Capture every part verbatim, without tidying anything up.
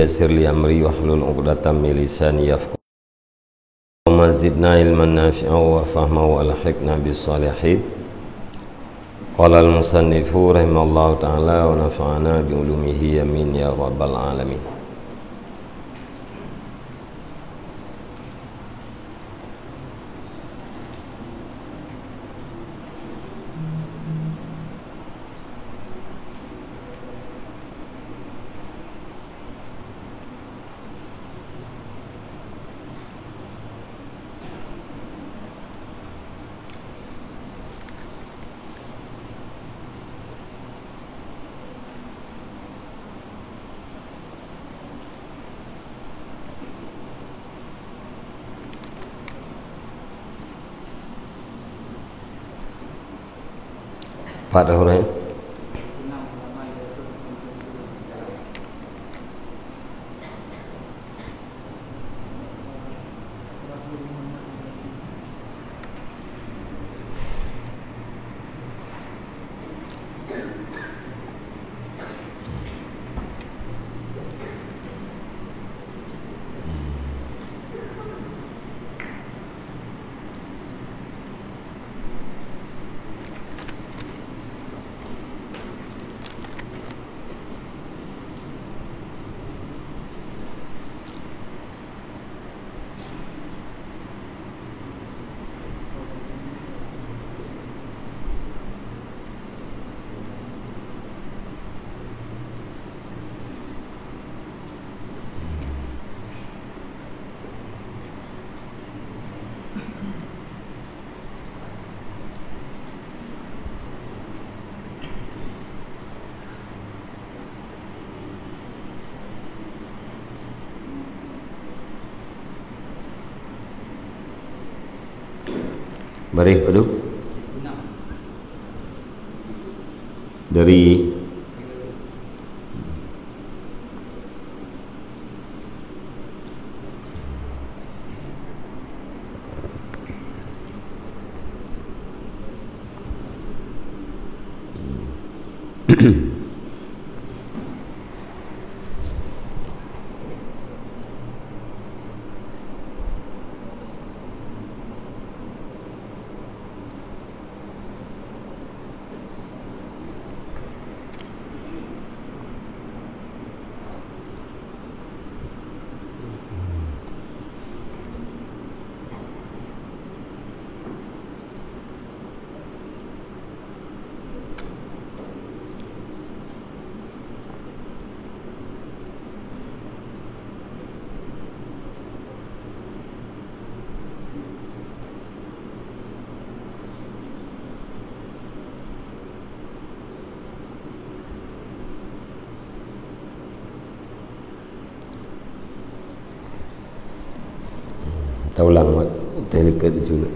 Yassir li amri wahlul 'uqdatam min lisani yafqahu. Allahumma zidna ilman nafi'an wa fahman wa alhiqna bis salihin. Qala al-musannifu rahimallahu ta'ala wa nafa'ana bi ulumihi, amin ya rabbal alamin. Empat huruf. Bareh padum? Dari Taulang wat, teulikot itu.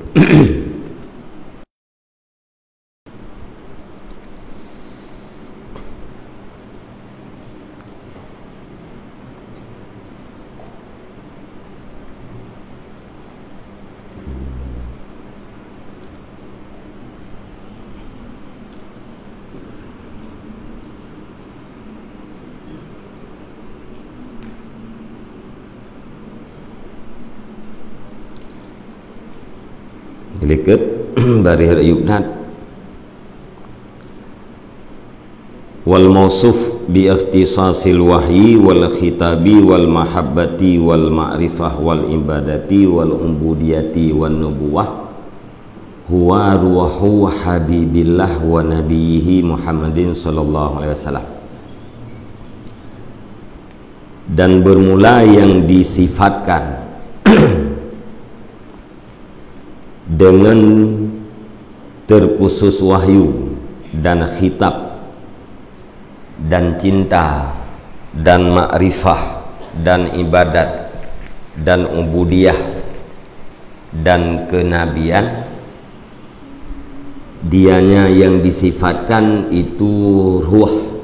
Likot, bareh rayeuk that. Wal mausuf bi ikhtisasil wahyi wal khitabi wal mahabbati wal ma'rifah wal ibadati wal ubudiyati wan nubuwah huwa ruhu habibillah wa nabiyyihi Muhammadin sallallahu alaihi wasallam. Dan bermula yang disifatkan dengan terkhusus wahyu dan khitab dan cinta dan makrifah dan ibadat dan ubudiyah dan kenabian, dianya yang disifatkan itu ruh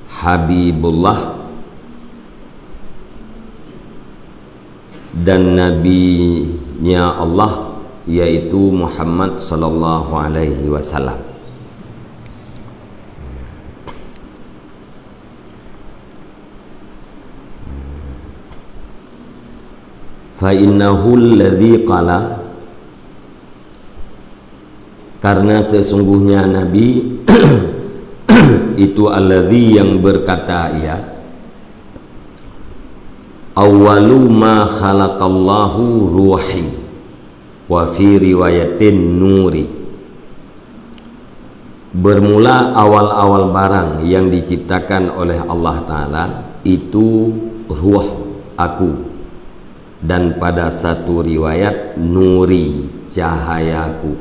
Habibullah dan nabinya Allah, yaitu Muhammad sallallahu alaihi wasallam. Fa innahu alladzi qala, karena sesungguhnya Nabi itu alladzi yang berkata ia, "Awwalu ma khalaqallahu ruhi," wa fi riwayatin nuri. Bermula awal-awal barang yang diciptakan oleh Allah Ta'ala itu ruh aku, dan pada satu riwayat nuri, cahayaku.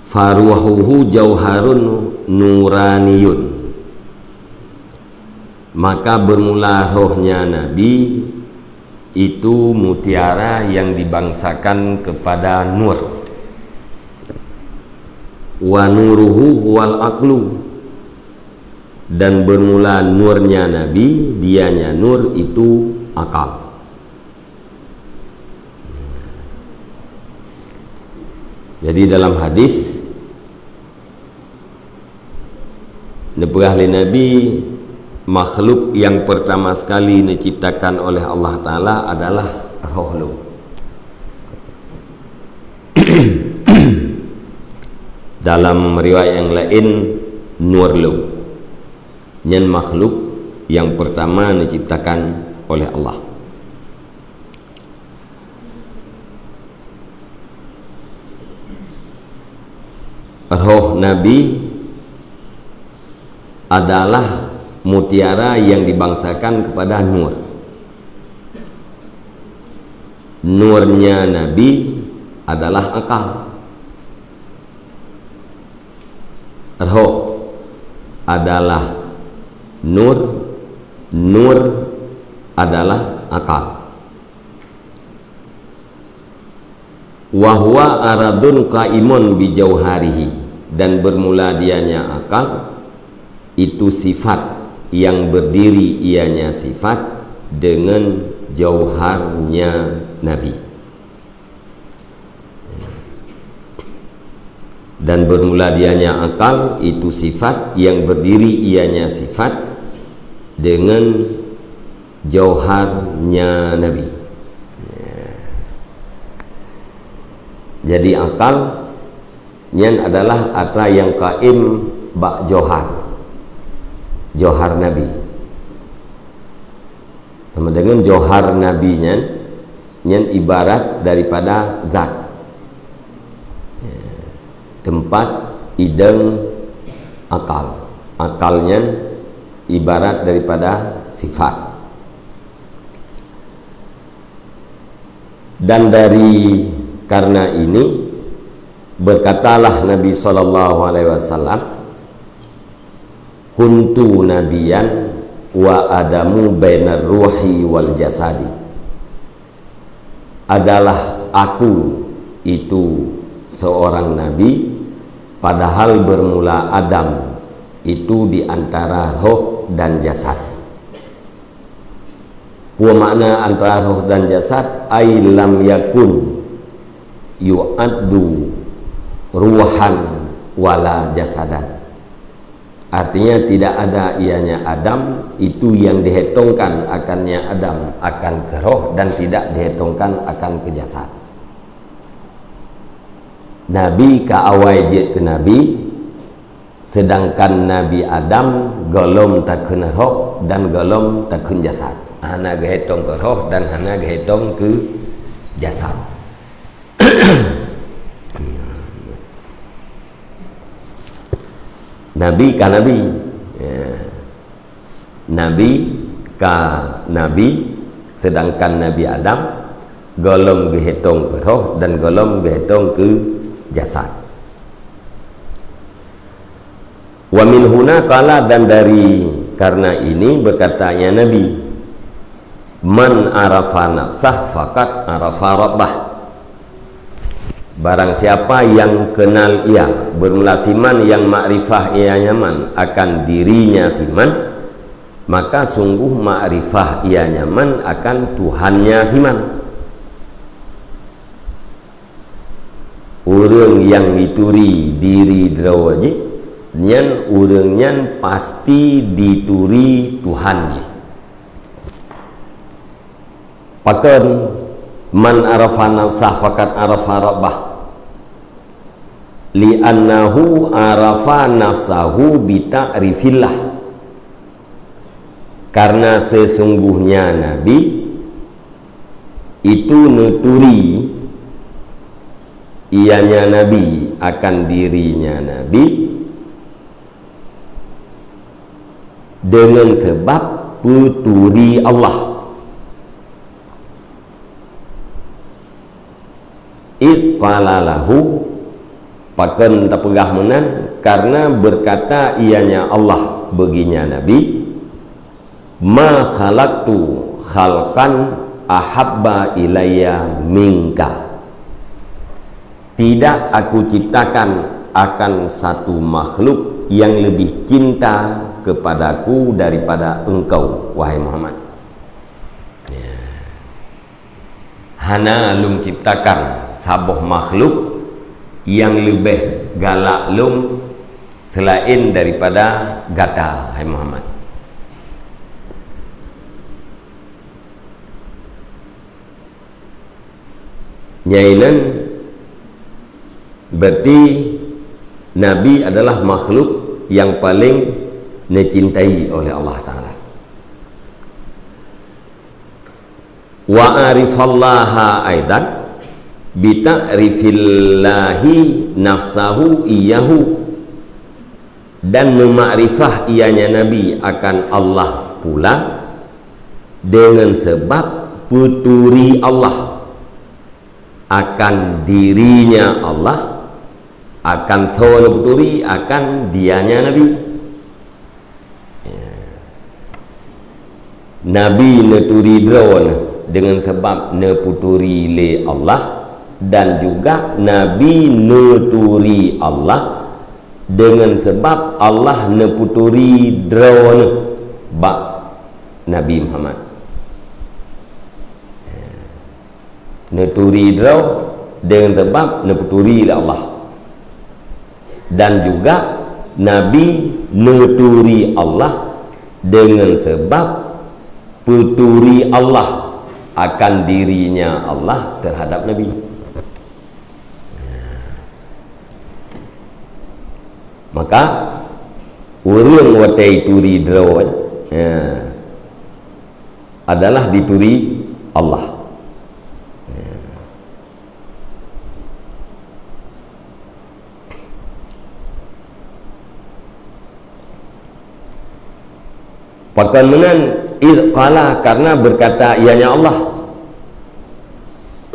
Faruhuhu jauharun nuraniyun. Maka bermula rohnya Nabi itu mutiara yang dibangsakan kepada nur. Wa nuruhu huwal aqlu. Dan bermula nurnya Nabi, dianya nur itu akal. Jadi dalam hadis, neupeugah lé Nabi, makhluk yang pertama sekali diciptakan oleh Allah Ta'ala adalah roh lôn. Dalam riwayat yang lain, nur lôn. Nyan makhluk yang pertama diciptakan oleh Allah. Roh Nabi adalah mutiara yang dibangsakan kepada nur. Nurnya Nabi adalah akal. Roh adalah nur, nur adalah akal. Wa huwa aradun qaimun bi jauharihi, dan bermula dianya akal, itu sifat yang berdiri ianya sifat dengan jauharnya Nabi. Dan bermula dianya akal, itu sifat yang berdiri ianya sifat dengan jauharnya Nabi. Jadi akal nyan adalah atra yang qaim bak johar, johar Nabi. Sama dengan johar Nabi nyan, nyan ibarat daripada zat. Ya. Tempat ideng akal. Akal nyan ibarat daripada sifat. Dan dari karena ini, berkatalah Nabi sallallahu alaihi wasallam, "Kuntu nabiyan wa adamu bainar ruhi wal jasadi." Adalah aku itu seorang nabi, padahal bermula Adam itu di antara roh dan jasad. Peue makna antara roh dan jasad? Ai lam yakun yu'addu ruhan wala jasadan. Artinya, tidak ada ianya Adam itu yang dihitungkan akannya Adam akan keu roh dan tidak dihitungkan akan keu jasad. Nabi ka awai jeuet keu nabi, sedangkan Nabi Adam gohlom takheun roh dan gohlom takheun jasad. Hana geuhitong keu roh dan hana geuhitong keu jasad. Nabi ka nabi. Ya. Nabi ka nabi, sedangkan Nabi Adam gohlom geuhitong keu roh dan gohlom geuhitong keu jasad. Wa min huna qala, dan dari karena ini berkatanya Nabi, "Man arafa nafsah faqad arafa rabbah." Barang siapa yang kenal ia, bermula siman yang makrifah ia nyaman akan dirinya siman, maka sungguh makrifah ia nyaman akan Tuhannya siman. Ureuëng nyang jituri diri droe jih, nyan ureuëng nyan pasti jituri Tuhan jih. Pakon, "Man arafa nafsah faqad arafa rabbah." Li'annahu arafa nafsahu bita'rifillah. Karena sesungguhnya Nabi itu neuturi ianya Nabi akan dirinya Nabi dengan sebab peuturi Allah. Id qala lahu, pakon tapeugah meunan, karena berkata ianya Allah bagi nya Nabi, "Ma khalaqtu khalqan ahabba ilayya minka." Tidak aku ciptakan akan satu makhluk yang lebih cinta kepadaku daripada engkau, wahai Muhammad. Ya. Hana lôn ciptakan saboh makhluk nyang leubeh galak lôn seulaén daripada gata, hai Muhammad. Nyang inan berarti Nabi adalah makhluk yang paling neucintai oleh Allah Taala. Wa arifallaha aidan bita'rifillahi nafsahu iyyahu, dan meumakrifah ianya Nabi akan Allah pula dengan sebab peuturi Allah akan dirinya Allah, akan soe neupeuturi, akan dianya Nabi. Ya. Nabi neuturi droeneuh deungon sabab neupeuturi lé Allah, dan juga Nabi neuturi Allah deungon sabab Allah neupeuturi droeneuh bak Nabi Muhammad. Ya. Neuturi droe deungon sabab neupeuturi lé Allah. Dan juga Nabi neuturi Allah deungon sabab peuturi Allah akan dirinya Allah terhadap Nabi. Maka, ureuëng watée turi droe, ya, adalah dituri Allah. Ya. Pakon meunan, id qala, karena berkata ianya Allah,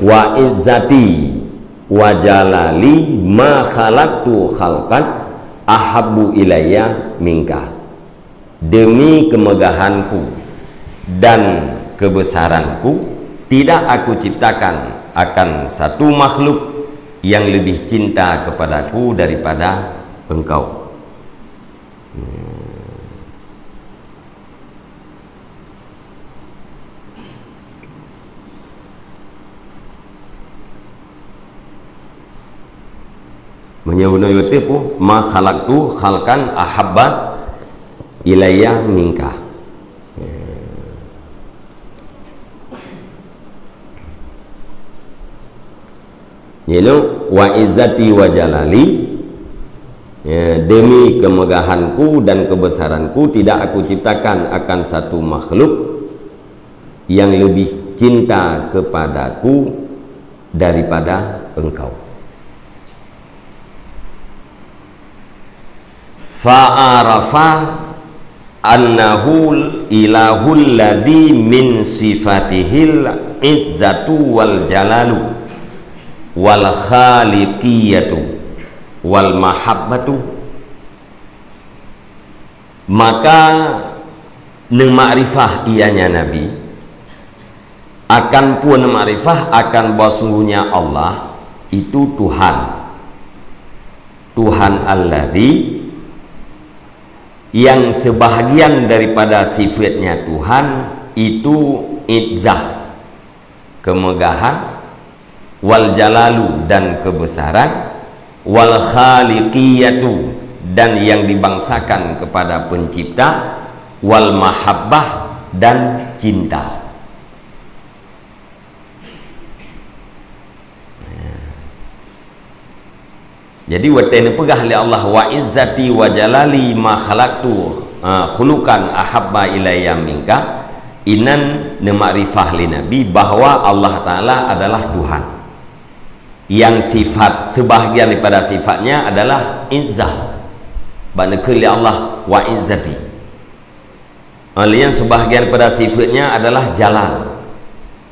"Wa izzati wa jalali ma khalaqtu khalqan ahabbu ilayya minka." Demi kemegahanku dan kebesaranku, tidak aku ciptakan akan satu makhluk yang lebih cinta kepadaku daripada engkau. Meunyoe bunoe yote pun, "Ma khalaqtu khalqan ahabba ilayya minka." Nyoe, "Wa izzati wa jalali," ya, demi kemegahanku dan kebesaranku, tidak aku ciptakan akan satu makhluk yang lebih cinta kepadaku daripada engkau. Fa'arafa annahu ilahul ladzi min sifatihil izzatu wal jalalu wal khaliqiyatu wal mahabbatu. Maka neumakrifah ianya Nabi, akan peue neumakrifah, akan bahwasungguhnya Allah itu Tuhan. Tuhan alladzi, yang sebahagian daripada sifatnya Tuhan itu izzah, kemegahan, wal jalalu, dan kebesaran, wal khaliqiyatu, dan yang dibangsakan kepada pencipta, wal mahabbah, dan cinta. Jadi watée neupeugah lé Allah, "Wa izzati wa jalali ma khalaqtu, ah, khuluqan ahabba ilayya minka," inan neumakrifah lé Nabi bahwa Allah Taala adalah Tuhan. Yang sifat, sebahagian daripada sifatnya adalah izzah. Bak neukheun lé Allah, "Wa izzati." Alainya sebahagian pada sifatnya adalah jalal.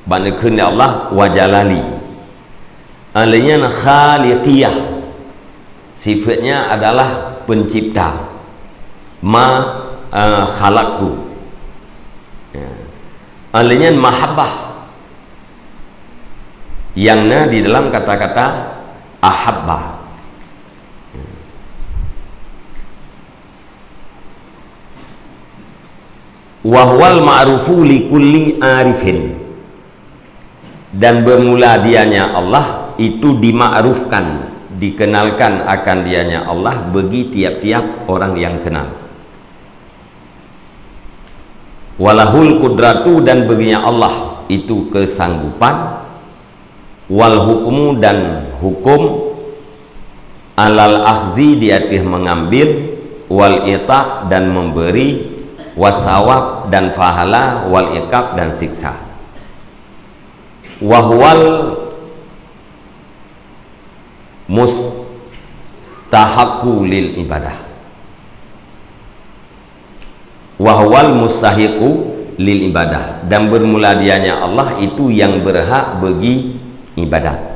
Bak neukheun lé Allah, "Wa jalali." Alainya khaliqiyah. Sifatnya adalah pencipta. Ma, eh, khalaqtu. Ya. Alainya mahabbah. Yang na di dalam kata-kata ahabba. Wa huwal ma'rufu li kulli arifin. Dan bermula dianya Allah itu dimakrufkan, dikenalkan akan dianya Allah bagi tiap-tiap orang yang kenal. Walahul qudratu, dan baginya Allah itu kesanggupan, wal hukmu, dan hukum, alal akhzi, di atas mengambil, wal ita, dan memberi, wasawab, dan pahala, wal iqab, dan siksa. Wahwal mustahaqqu lil ibadah. Wahwal mustahiqu lil ibadah, dan bermula dianya Allah itu yang berhak bagi ibadat.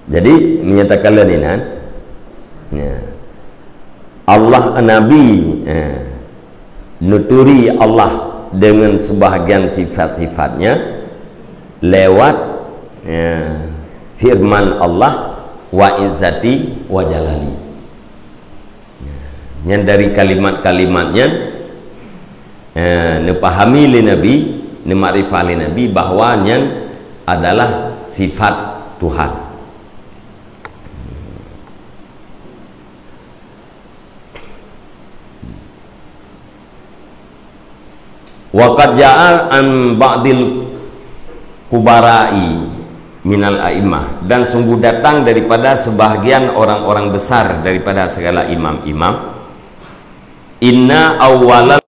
Jadi menyatakan lé inan, ya, Allah Nabi, eh, nuturi Allah dengan sebahagian sifat-sifatnya lewat, eh, firman Allah, "Wa izzati wa jalali." Nyan dari kalimat-kalimat nyan, eh, neupahami lé Nabi, neumakrifah lé Nabi bahwa nyan adalah sifat Tuhan. Wa qad ja'a an ba'dil kubara'i minal a'immah, dan sungguh datang daripada sebahagian orang-orang besar daripada segala imam-imam, inna awwalal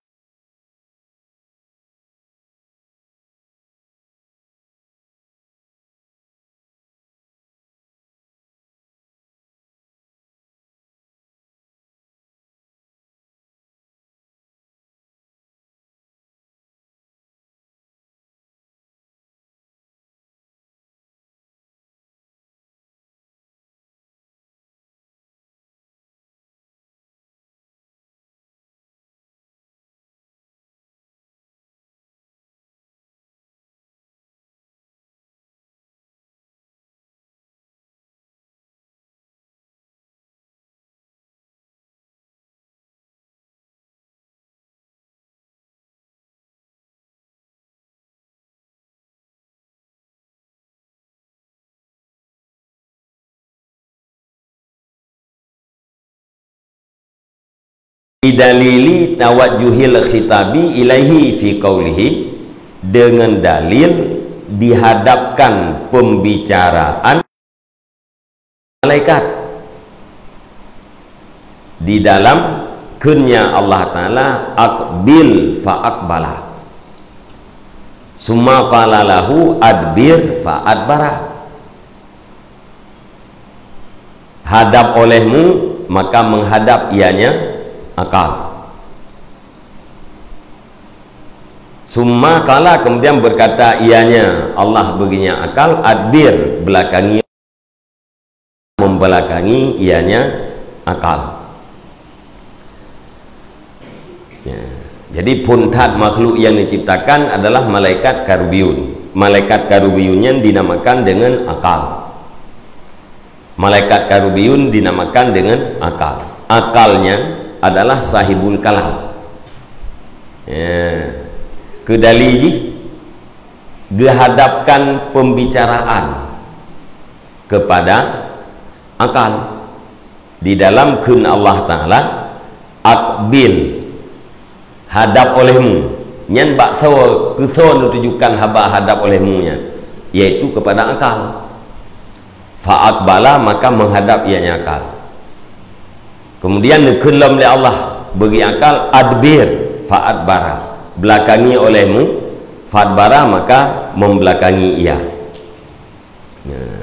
Bidalili tawajjuhil khitabi ilaihi fi qaulihi, dengan dalil dihadapkan pembicaraan malaikat di dalam kheun-Nya Allah Taala, "Aqbil fa aqbala." Summa qala lahu, "Adbir fa adbara." Hadap olehmu, maka menghadap ianya akal. Summa qala, kemudian berkata ianya, Allah baginya akal, "Adbir," belakangi, membelakangi ianya akal. Ya. Jadi phôn that makhluk yang diciptakan adalah malaikat karubiyun. Malaikat karubiyun nyan dinamakan dengan akal. Malaikat karubiyun dinamakan dengan akal. Akalnya adalah sahibul kalam. Ya. Keudali jih geuhadapkan pembicaraan kepada akal. Di dalam kheun Allah Taala, "Aqbil, hadap olehmu." Nyan bak soe, keu soe neutujukan haba hadap olehmu nyan, yaitu kepada akal. Fa aqbala, maka menghadap ianya akal. Kemudian neukheun lom lé Allah bagi akal, "Adbir," fa adbara, "Belakangi olehmu," fa adbara, maka membelakangi ia. Nah.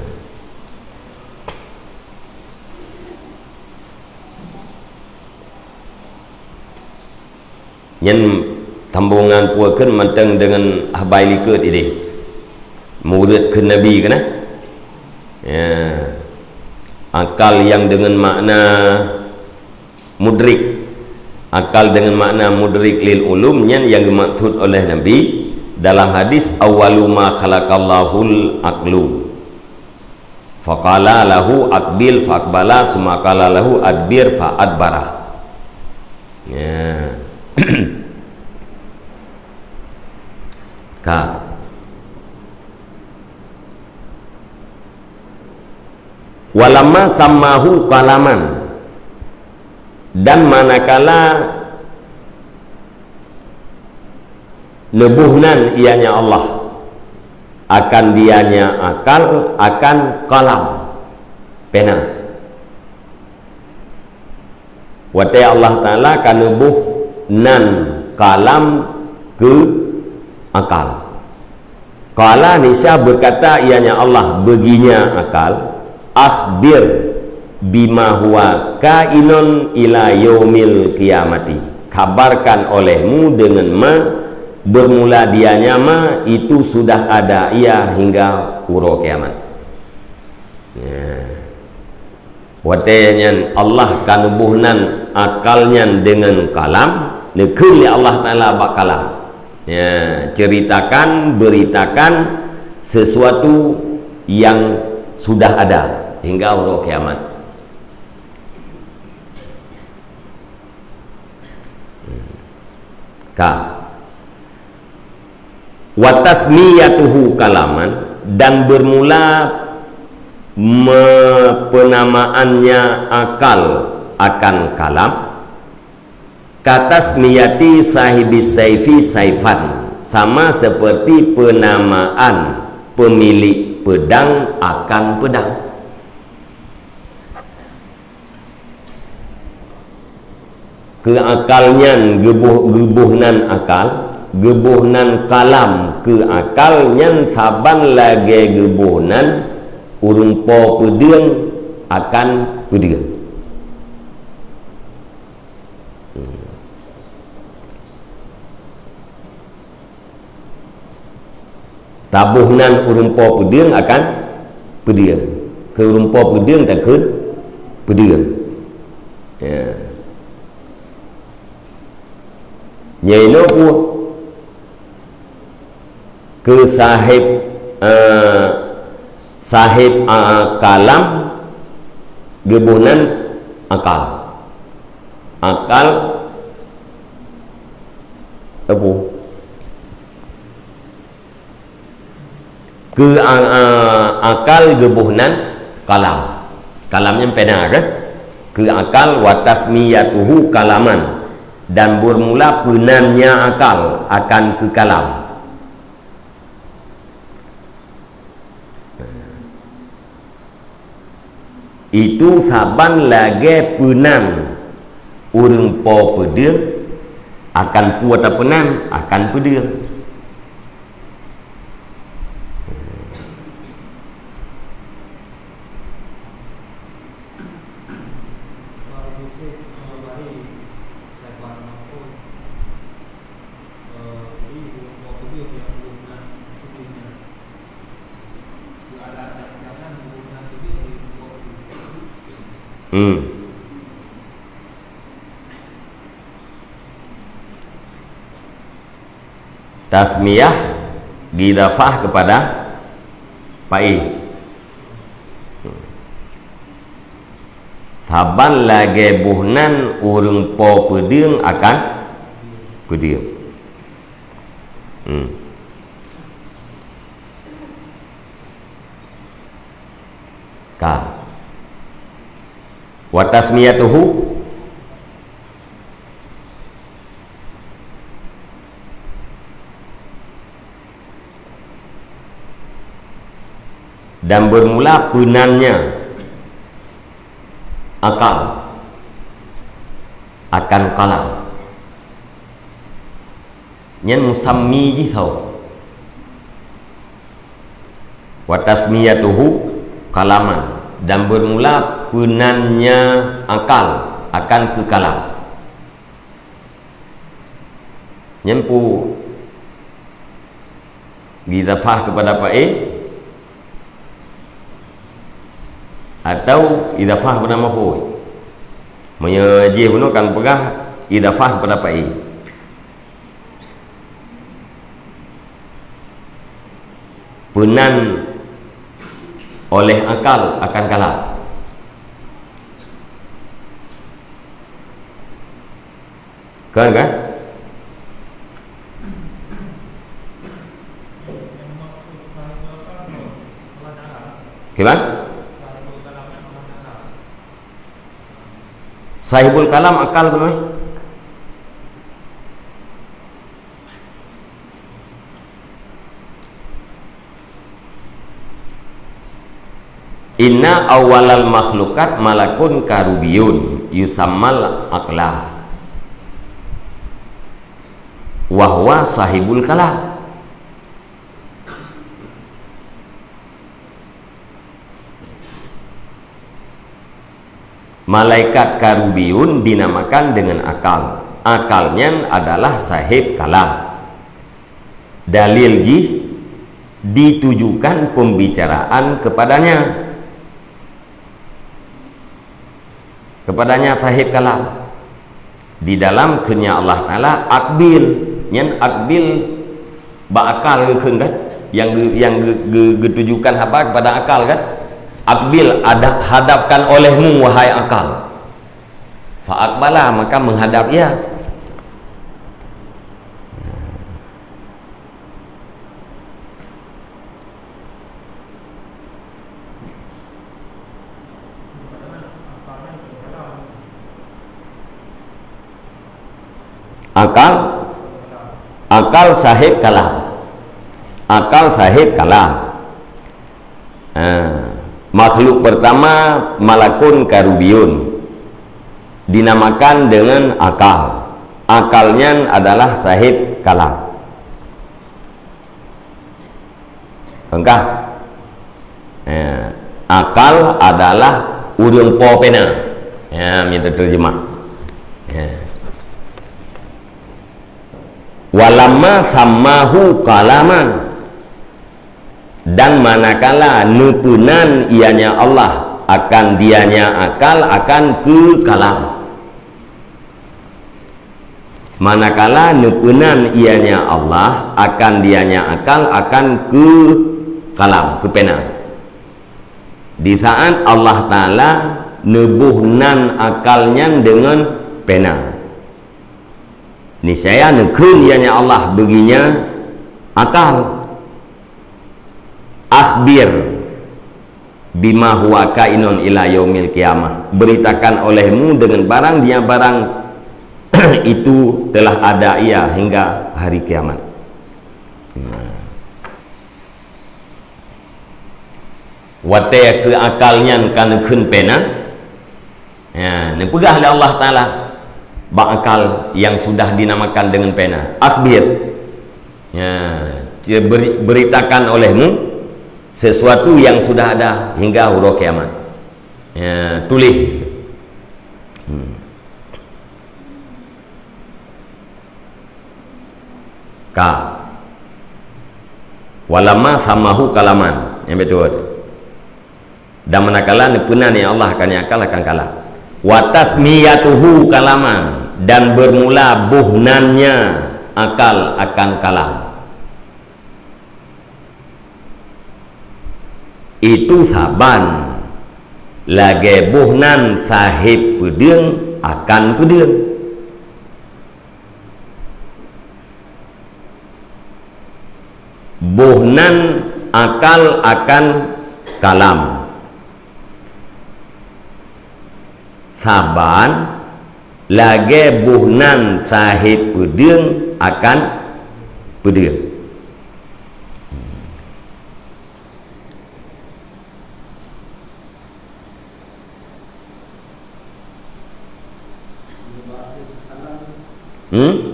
Nyan sambongan peue kheun mantong deungon haba likot idéh. Murid kheun Nabi keunan. Ya. Akal nyang deungon makna mudrik. Akal deungon makna mudrik lil ulum nyan nyang geumaksud oleh Nabi dalam hadis, "Awwalu ma khalaqallahul aqlu." Faqala lahu aqbil, faqbala, summa qala lahu adbir, fa adbara. Ya. Ka. Walamma sammahu qalaman, dan manakala neuboh nan ianya Allah akan dianya akal, akan qalam, pena. Watée Allah Taala ka neuboh nan qalam keu akal. Qala, nisya berkata ianya Allah bagi nya akal, "Akhbir bima huwa kainun ila yaumil qiyamati." Khabarkan olehmu dengan ma, bermula dianya ma, itu sudah ada ia hingga uroe kiamat. Ya. Watée nyan Allah ka neuboh nan akal nyan deungon kalam, neukheun lé Allah Taala bak kalam. Ya, ceritakan, beritakan sesuatu yang sudah ada hingga uroe kiamat. Ka. Wa tasmiyatuhu kalaman, dan bermula me-, penamaannya akal akan kalam, ka tasmiyati sahibi saifi saifan, sama seperti penamaan pemilik pedang akan pedang. Keu akal nyan geuboh, geuboh nan akal, geuboh nan kalam keu akal nyan saban lagée geuboh nan ureuëng po peudeueng akan peudeueng. Taboh nan ureuëng po peudeueng akan peudeueng. Keu ureuëng po peudeueng takheun peudeueng. Ya. Nyan inoe peue? Keu sahib, eh, sahib, eh, kalam geuboh nan akal. Akal, apa? Keu a-, a-, akal geuboh nan kalam. Kalam nyan pena, kan? Keu akal, wa tasmiyatuhu kalaman, dan bermula peunannya akal akan keu kalam. Itu saban lagée peunan ureuëng po peudeueng akan peue tapeunan, akan peudeueng. Hmm. Tasmiyah diidafah kepada fa'il. Saban lagée boh nan ureuëng po peudeueng akan peudeueng. Hmm. Ka. Wa tasmiyatuhu, dan bermula peunannya akal akan kalam. Nyan musammi jih soe? Wa tasmiyatuhu kalaman, dan bermula peunannya akal akan keu kalam. Nyan peue? Idafah kepada fa'il atau idafah kepada maf'ul? Meunyoe jih bunoe kan peugah idafah kepada fa'il. Peunan oleh akal akan kalam. Kan, kan? Kiban? Sahibul kalam akal bunoe. Inna awwalal makhlukat malakun karubiyun yusammal aqla, wa huwa sahibul kalam. Malaikat karubiyun dinamakan dengan akal. Akal nyan adalah sahib kalam. Dalil jih ditujukan pembicaraan kepadanya. Kepadanya sahib kalam. Di dalam kheun Allah Taala, akbil. Nyan akbil bak akal geukheun kan? Nyang geu-, nyang geu-, geu-, geutujukan haba kepada akal kan? Akbil, ada-, hadapkan olehmu, wahai akal. Fa aqbala, maka menghadap ia. Akal, akal sahib kalam. Akal sahib kalam. Ha. Makhluk pertama malakun karubiyun dinamakan dengan akal. Akal nyan adalah sahib kalam. Engkah. Ya. Akal adalah ureuëng po pena. Ya, minta terjemah. Ya. Walamma sammahu kalaman. Dan manakala neupeunan ianya Allah akan dianya akal akan keu kalam. Manakala neupeunan ianya Allah akan dianya akal akan keu kalam, keu pena. Di saat Allah Taala neuboh nan akal nyan deungon pena. Niscaya neukheun ianya Allah beuginya akal. Akhbir bima huwa kainun ila yaumil qiyamah. Beritakan olehmu dengan barang dia barang itu telah ada ia hingga hari kiamat. Nah. Watée keu akal nyan ka neukheun pena, ya, neupeugah lé Allah Taala bak akal yang sudah dinamakan dengan pena, akhbir, ya, beri-, beritakan olehmu sesuatu yang sudah ada hingga uroe kiamat. Ya, tuléh. Hmm. Ka. Walamma sammahu kalaman. Nyang beutôi. Dan manakala neupeunan ianya Allah akan ianya akal akan kalam. Wa tasmiyatuhu kalaman. Dan bermula boh nan nya akal akan kalam. Itu saban lagée boh nan sahib peudeueng akan peudeueng. Boh nan akal akan kalam. Saban lagée boh nan saheb peudeueng akan peudeueng. Hmm?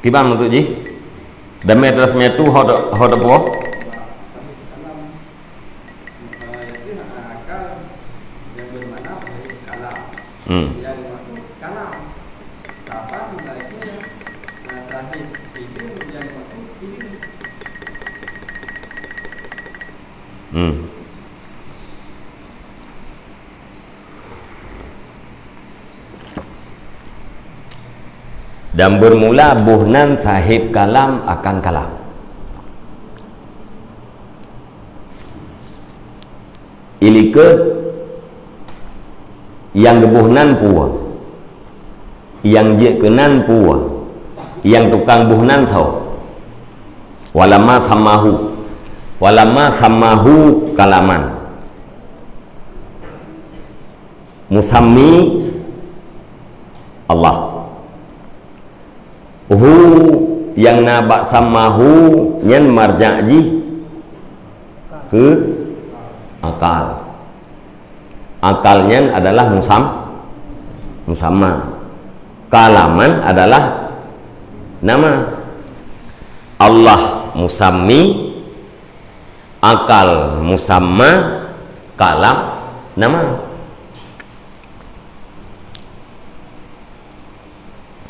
Kiban maksud jih? Damé teras metu ho, ho teupeu? Hmm. Hmm. Dan bermula boh nan sahib kalam akan kalam. Ilikot nyang geuboh nan peue? Nyang jeuet keunan peue? Nyang tukang boh nan soe? Walamma sammahu. Walamma sammahu kalaman. Musammi Allah. Hu nyang na bak sammahu nyan marja' jih keu akal. Akal nyan adalah musam-, musamma. Kalaman adalah nama. Allah musammi, akal musamma, kalam nama.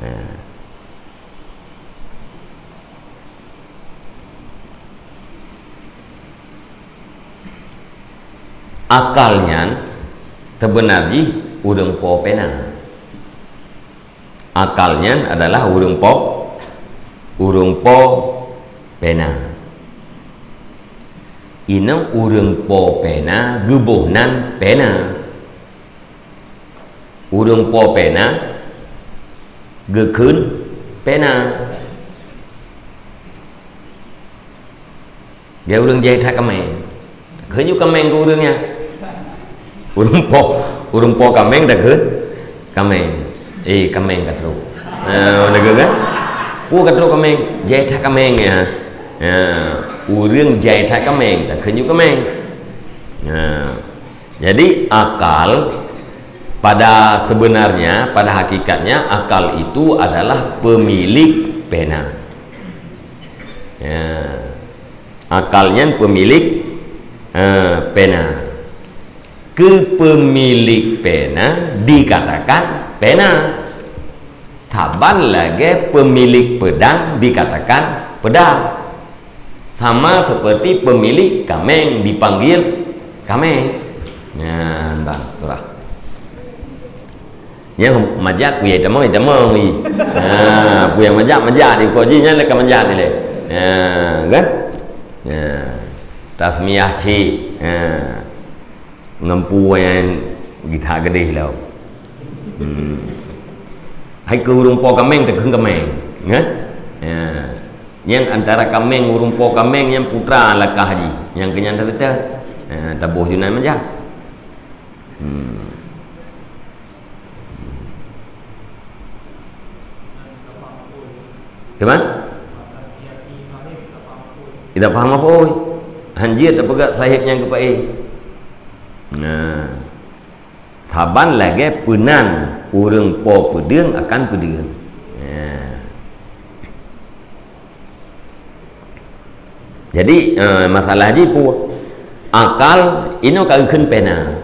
Nah. Akal nyan teubeuna jih ureuëng po pena. Akal nyan adalah ureuëng po, ureuëng po pena. Inong ureuëng po pena geuboh nan pena. Ureuëng po pena geukheun pena. Dia ureuëng jai that kaméng. Kheun ju kaméng keu ureuëng nyan. Ureuëng po, ureuëng po kaméng takheun kaméng. Eh, kaméng ka trok. Ha, takheun kan? Peue ka trok kaméng? Jai that kaméng nyan. Ha, ureuëng jai that kaméng takheun ju kaméng. Ha. Jadi, akal pada sebenarnya, pada hakikatnya, akal itu adalah pemilik pena. Ya. Akal nyan pemilik, eh, pena. Keu pemilik pena dikatakan pena. Saban lagée pemilik pedang dikatakan pedang. Sama seperti pemilik kaméng dipanggil kaméng. Nyan, bah, surah. Nyang majak, ku yai tamong, yai tamong, i. Ha, peue nyang majak, majak, di uko jih nyan lé ka majak dilée. Ha, kan? Ha. Tasmiyah cit. Ha. Ngon peue nyang gita geudeh lom. Hmm. Hai keu ureuëng po kaméng takheun kaméng, ya? Ya. Nyang antara kaméng, ureuëng po kaméng nyang putra lakah jih, nyang keunyan that-that. Ya, taboh ju nan manjak. Hmm. Teuma? Kita paham apa, oi? Hanjeuet tapeugah sahib nyang geupaéh. Nah. Saban lagée peunan ureuëng po peudeueng akan peudeueng. Nah. Jadi, eh, masalah jih peue? Akal inoe ka geukheun pena.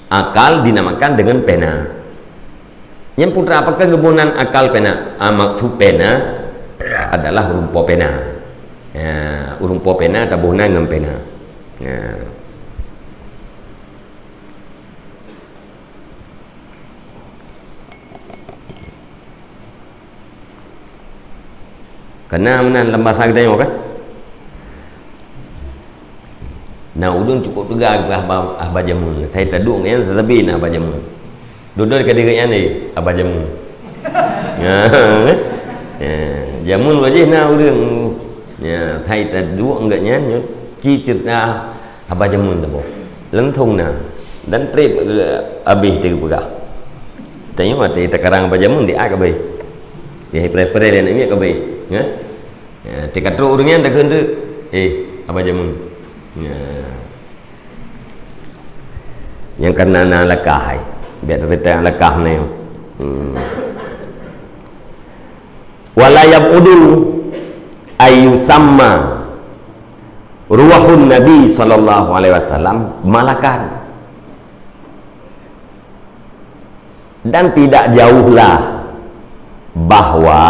Akal dinamakan dengan pena. Nyang putra apakah geuboh nan akal pena? Ah, maksud pena adalah ureuëng po pena. Ya, ureuëng po pena taboh nan ngon pena. Ya. Pernah meunan lam basa geutanyoe kan? Nah, ulôn cukup teuga keu haba, haba jameun. Saya taduek ngon nyan, tetapi na haba jameun. Dudoe ka deuh nyan, eh, haba jameun. Ya, ya, jameun wajih na ureueng. Ya, saya taduek ngon nyan, nyoe ci cerita haba jameun teuh boh. Leuntong na. Dan treb, eh, abéh teuh peugah. Tanyoe watèe takarang haba jameun di a ka abéh. Ya, preh-preh lé aneuk miet ka abéh. Ya? Ya, tika trok ureueng nyan takheun tu, "Eh, haba jameun." Ya. Nyang kana na lakah hai. Biar teupeutang lakah ni. Hmm. Wala yab'udu ayyusamma ruhun Nabi sallallahu alaihi wasallam malakan. Dan tidak jauhlah bahwa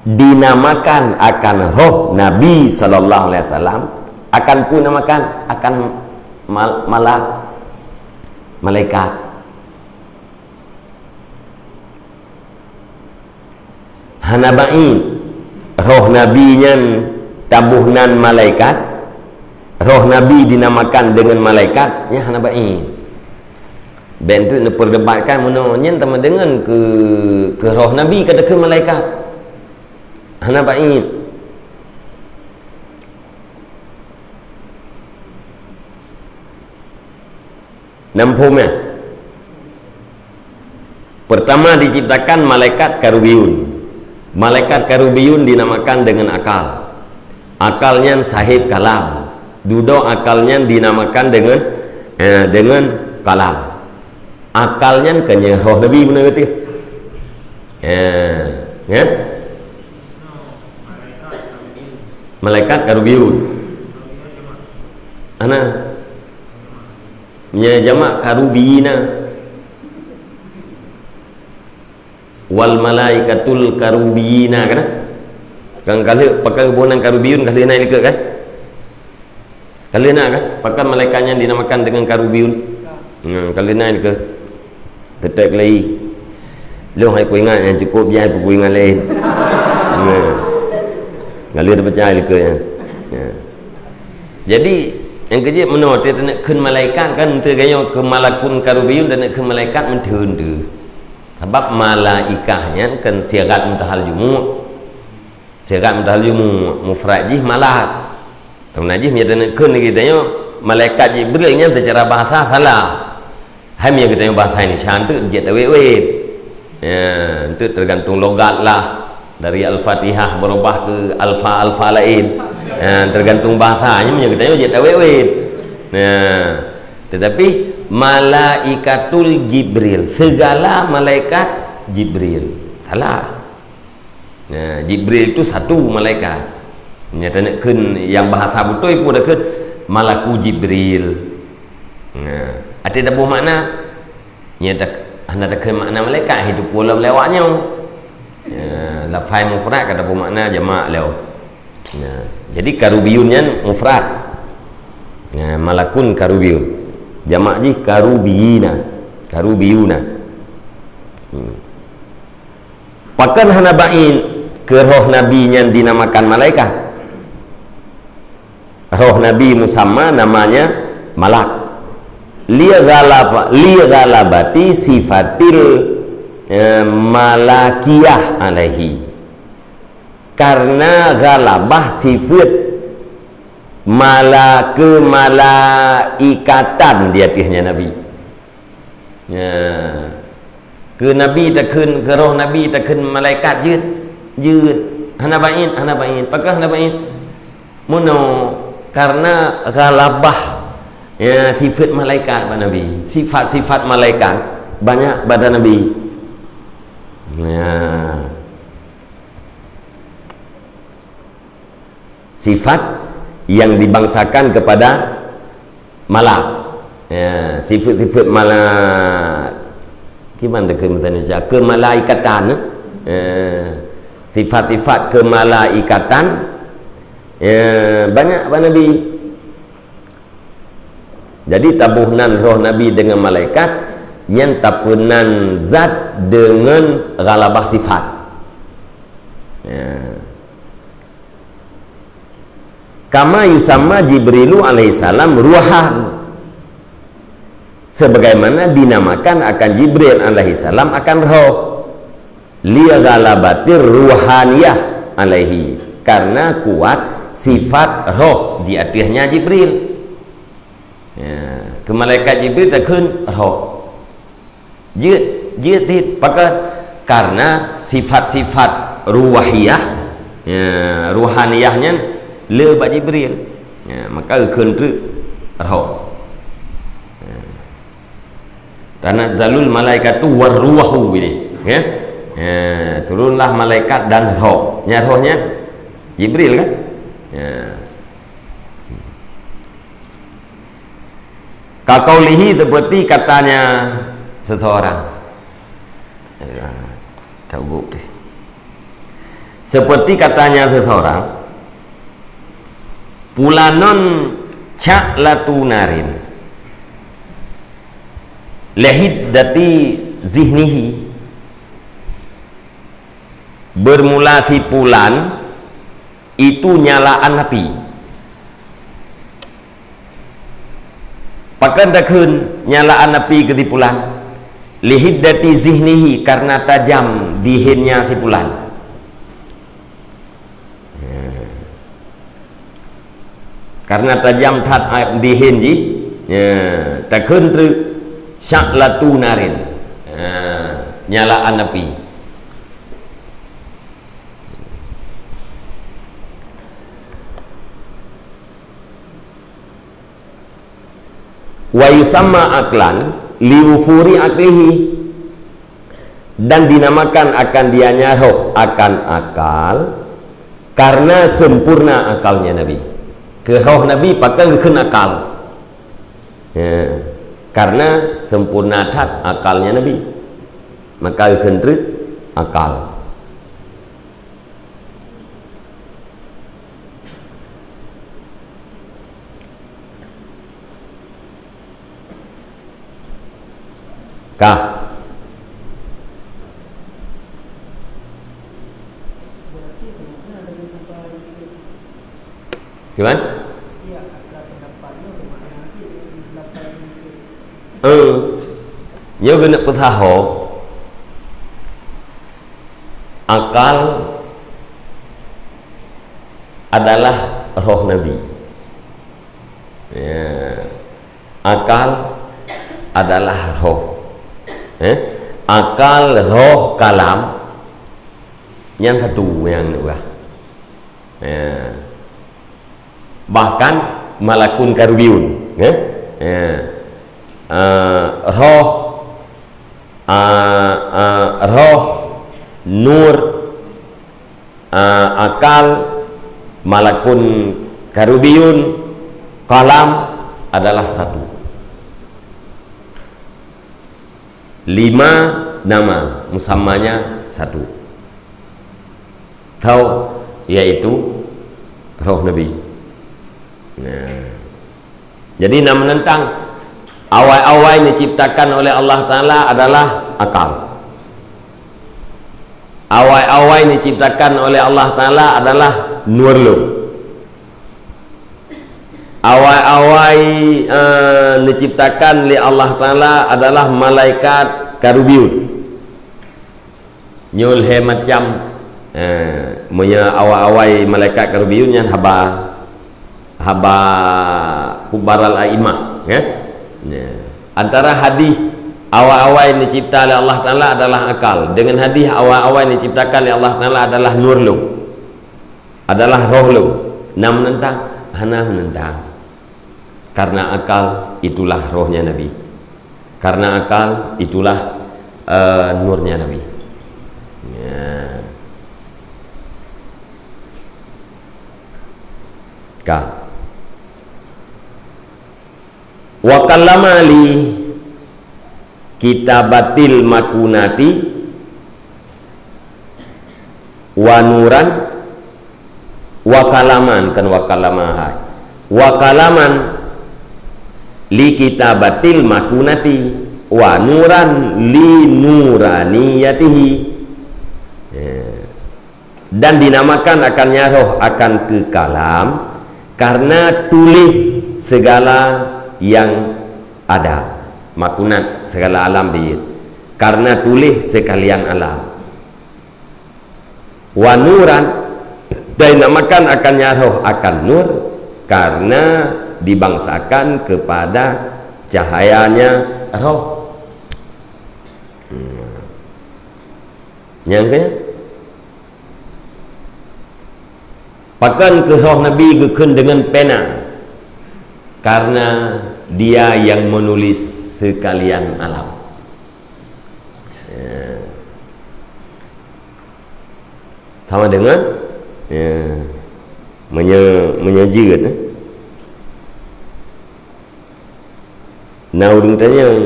dinamakan akan roh Nabi sallallahu alaihi wasallam akan peue namakan? Akan mal-, malak, malaikat. Hana ba'id roh Nabi nyan taboh nan malaikat, roh Nabi dinamakan deungon malaikat, nyan hana ba'id. Bèk enteuk neupeudebatkan meunoe nyan teuma deungon keu, keu roh Nabi ka takheun malaikat. Hana ba'id. Nam phom nyan. Pertama diciptakan malaikat karubiyun. Malaikat karubiyun dinamakan dengan akal. Akal nyan sahib kalam. Dudoe akal nyan dinamakan dengan, eh, dengan kalam. Akal nyan kan nyan roh Nabi beuna geuh. Eh, ya? Malaikat karubiyun. Ana. Nya jamak karubiyina. Wal malaikatul karubiyina kan? Kan ka lheueh pakai hubungan karubiyun ka lheueh na ilikeue kan? Ka lheueh na kan? Pakai malaikat nyan dinamakan dengan karubiyun. Nah, ka lheueh na ilikeue. Teutap lagi. Lôn hai kuingat nyang cukup jai kuingat lain. Nah. Ka lheueh teupeucaya ilikeue nyan. Nah. Jadi, nyang keujeuet meunoe, teuneuk kheun malaikat kan, teuh geutanyoe keu malakun karubiyun, teuneuk kheun malaikat meutheun teuh. Sabab malaikah nyan kan sigat mutahal jumu'. Sigat mutahal jumu', mufrad jih malak. Teuma jih meunyoe teuneuk kheun lagèe tanyoe, malaikat Jibril nyan seucara bahasa salah. Hai meunyoe geutanyoe bahasa Indonesia, enteuk jeuet tawét-wét. Ya, enteuk tergantung logat lah. Dari Al-Fatihah berubah ke alfa-alfa lain. Ya, tergantung bahasa. Nyan meunyoe geutanyoe jeuet tawét-wét. Ya. Tetapi malaikatul Jibril, segala malaikat Jibril. Salah. Nah, Jibril itu satu malaikat. Nyata nak kheun yang bahasa beutôi pun dah kheun malaku Jibril. Nah, ada dah buah makna. Nyata hana dah kheun makna malaikat itu pulang lewat nyoe. Ya, lafai mufrad kata buah makna jamak leo. Nah, jadi karubiyun nyan mufrad. Nah, malakun karubiyun. Jamak jih karubiyina. Karubiyuna. Hmm. Pakon hana ba'id keu roh Nabi nyan dinamakan malaikat? Roh Nabi musamma namanya malak. Li ghalaba-, li ghalabati sifatil, eh, malakiyah alaihi. Karena ghalabah sifat mala-, keumalaikatan di ateueh nyan Nabi. Ya. Keu Nabi takheun, keu roh Nabi takheun malaikat jeuet, jeuet. Hana ba'id, hana ba'id. Pakon hana ba'id? Meunoe, karena ghalabah, ya, sifat malaikat bak Nabi. Sifat-sifat malaikat banyak pada Nabi. Ya. Sifat yang dibangsakan kepada malak. Ya, sifat-sifat malak. Gimana ke misalnya, kemalaikatan, eh? Ya, sifat-sifat kemalaikatan, ya, banyak bak Nabi. Jadi, taboh nan roh Nabi deungon malaikat, nyan tapeunan zat deungon ghalabah sifat. Ya. Kama yusamma Jibrilu alaihissalam ruhan. Sebagaimana dinamakan akan Jibril alaihissalam akan roh. Li ghalabatir ruhaniyah alaihi. Karena kuat sifat roh di ateuhnya Jibril. Ya, keu malaikat Jibril takheun roh. Jeuet, jeuet cit. Pakon? Karena sifat-sifat ruhiyah, ya, ruhaniyah nyan le bak Jibril. Ya, maka geukheun treuk roh. Ya. Tanazzalul malaikatu war ruhu, gitu. Ya. Ya, turunlah malaikat dan roh. Nya roh nyan Jibril kan? Ya. Kaqaulihi, seperti katanya seseorang. Ya, tak gup deh. Seperti katanya seseorang, "Pulanon sya'latu narin, lihiddati zihnihi." Bermula si pulan itu nyalaan api. Pakon takheun nyalaan api keu si pulan? Lihiddati zihnihi, karena tajam dihennya si pulan. Karena tajam that dihen jih, ya, takheun treuk sya'latu narin. Ha, nyalaan api. Wa yusamma aqlan liwufuri aqlihi, dan dinamakan akan dianya roh akan akal karena sempurna akalnya Nabi. Keu roh Nabi pakon geukheun akal. Ya, karena sempurna that akalnya Nabi. Maka geukheun treuk akal. Kah? Gimana? Eh, nyoe geuneuk peusaho. Akal adalah roh Nabi. Ya. Akal adalah roh. Eh? Akal, roh, kalam. Nyang satu nyang neupeugah. Ya. Bahkan malakun karubiyun, ya. Ya. Eh, roh, eh, eh, roh, nur, eh, akal, malakun karubiyun, kalam adalah satu. Lima nama, musammanya satu. Tau, yaitu roh Nabi. Nah. Jadi, na meunentang, awai-awai diciptakan oleh Allah Taala adalah akal. Awai-awai diciptakan oleh Allah Taala adalah nur lom. Awai-awai, eh, diciptakan lé Allah Taala adalah malaikat karubiyun. Nyoe lhée macam, eh, meunyoe awai-awai malaikat karubiyun nyan haba, haba kubaral aimah, ya. Ya. Antara hadis awai-awai dicipta lé Allah Taala adalah akal, dengan hadis awai-awai diciptakan lé Allah Taala adalah nur lom, adalah roh lom. Na meunentang? Hana meunentang. Karena akal itulah rohnya Nabi. Karena akal itulah, eh, nurnya Nabi. Ya. Ka. Wa kallama li kitabatil makunati wa nuran wa kalaman, kan wa kalama hai. Wa kalaman li kitabatil makunati wa nuran li nuraniyatihi. Ya. Dan dinamakan akan nyan roh akan keu kalam, Karena tuléh segala yang ada, makunat segala alam jeuet. Karena tuléh sekalian alam. Wa nuran, dan dinamakan akannya roh akan nur, karena dibangsakan kepada cahayanya roh. Hmm. Nyang keu? Pakon keu roh Nabi geukheun deungon pena? Karena dia yang menulis sekalian alam. Ya. Sama dengan, ya, menye-, menyejut, eh. Na ureuëng tanyong,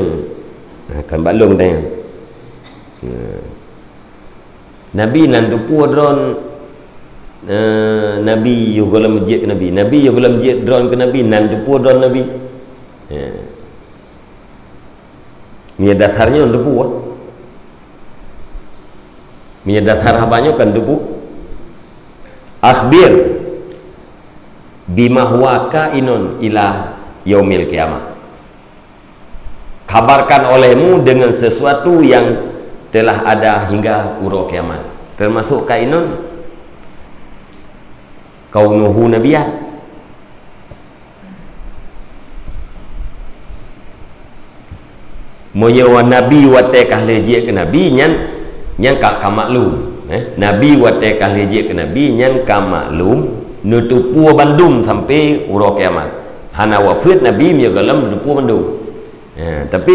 nah, kan bak lôn tanyong. Nah. Nabi nan teupeue droen, eh, Nabi yoh gohlom jeuet keu Nabi. Nabi yoh gohlom jeuet droen keu Nabi, nan teupeue droen Nabi. Ya. Meunyoe dasar nyoe teupeue. Meunyoe dasar haba nyoe kan teupeue. Akhbir bima huwa kainun ila yaumil qiyamah. Kabarkan olehmu dengan sesuatu yang telah ada hingga uroe kiamat. Termasuk kainun kaunuhu nabiyan. Meunyoe nabi watée ka lheueh jeuet keu nabi, nyan, nyan ka, ka maklum, eh. Nabi watée ka lheueh jeuet keu nabi, nyan ka maklum, neuteupeue bandum sampai uroe kiamat. Hana wafeuet nabi meunyoe gohlom neuteupeue bandum. Ya, tapi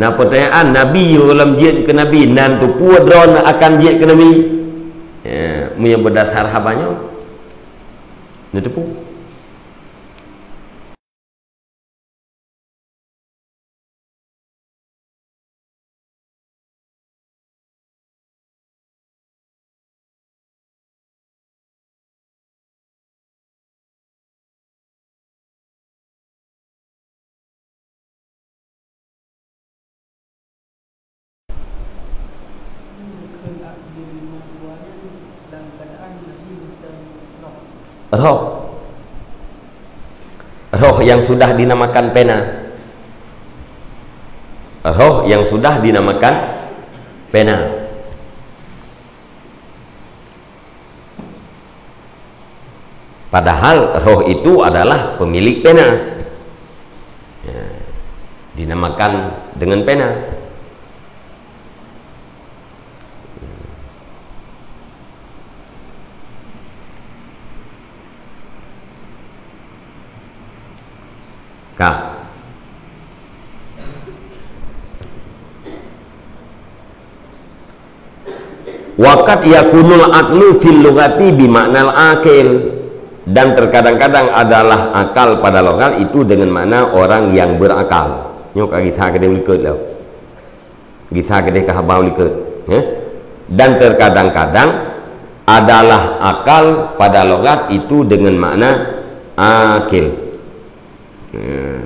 na peutanyaan, nabi gohlom jeuet keu nabi, nan teupeue droen akan jeuet keu nabi? Ya, meunyoe beudasar haba nyoe, neuteupeue. Roh. Roh yang sudah dinamakan pena. Roh yang sudah dinamakan pena. Padahal roh itu adalah pemilik pena. Ya, dinamakan dengan pena. Ka. Wa qad yakunul aqlu fil lughati bi ma'nal aqil. Dan terkadang-kadang adalah akal pada logat itu dengan makna orang yang berakal. Nyoe ka gisa keudeh likot lom. Gisa keudeh ka haba likot, ya. Dan terkadang-kadang adalah akal pada logat itu dengan makna akil. Ya.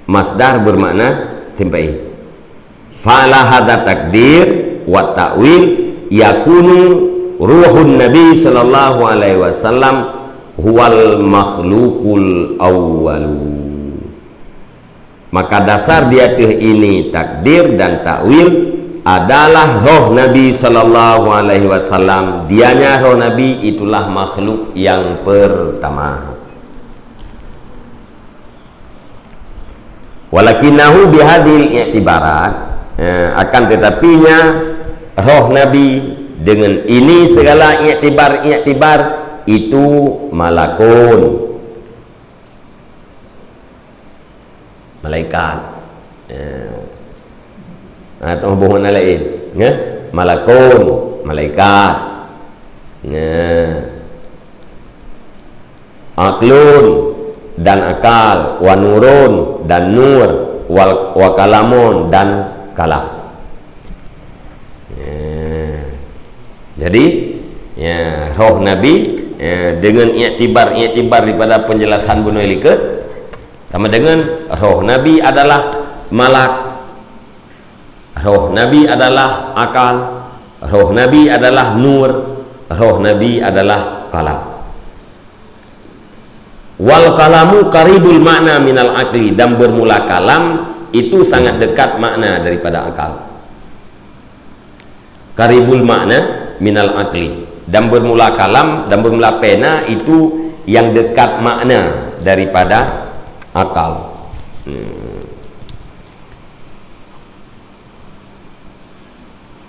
Masdar bermakna tempai. Fala hadza takdir wa ta'wil yakunu ruhun Nabi sallallahu alaihi wasallam huwal makhluqul awwalu. Maka dasar di ateueh ini takdir dan takwil adalah roh Nabi sallallahu alaihi wasallam. Dianya roh Nabi itulah makhluk yang pertama. Walakinnahu bihadhil i'tibarat, eh, akan tetapinya roh Nabi dengan ini segala i'tibar-i'tibar itu malakun. Malaikat. Ya. Nah, tu hubungan lain, ya. Malakun, malaikat. Ya. Aklun dan akal, wa nurun dan nur, wal, wa kalamun dan kalam. Ya. Jadi, ya, roh Nabi, ya, dengan iktibar-iktibar daripada penjelasan bunoe likot, sama dengan roh Nabi adalah malak, roh Nabi adalah akal, roh Nabi adalah nur, roh Nabi adalah kalam. Wal kalamu qaribul makna minal akli, dan bermula kalam itu sangat dekat makna daripada akal. Qaribul makna minal akli, dan bermula kalam dan bermula pena itu yang dekat makna daripada akal. Hmm.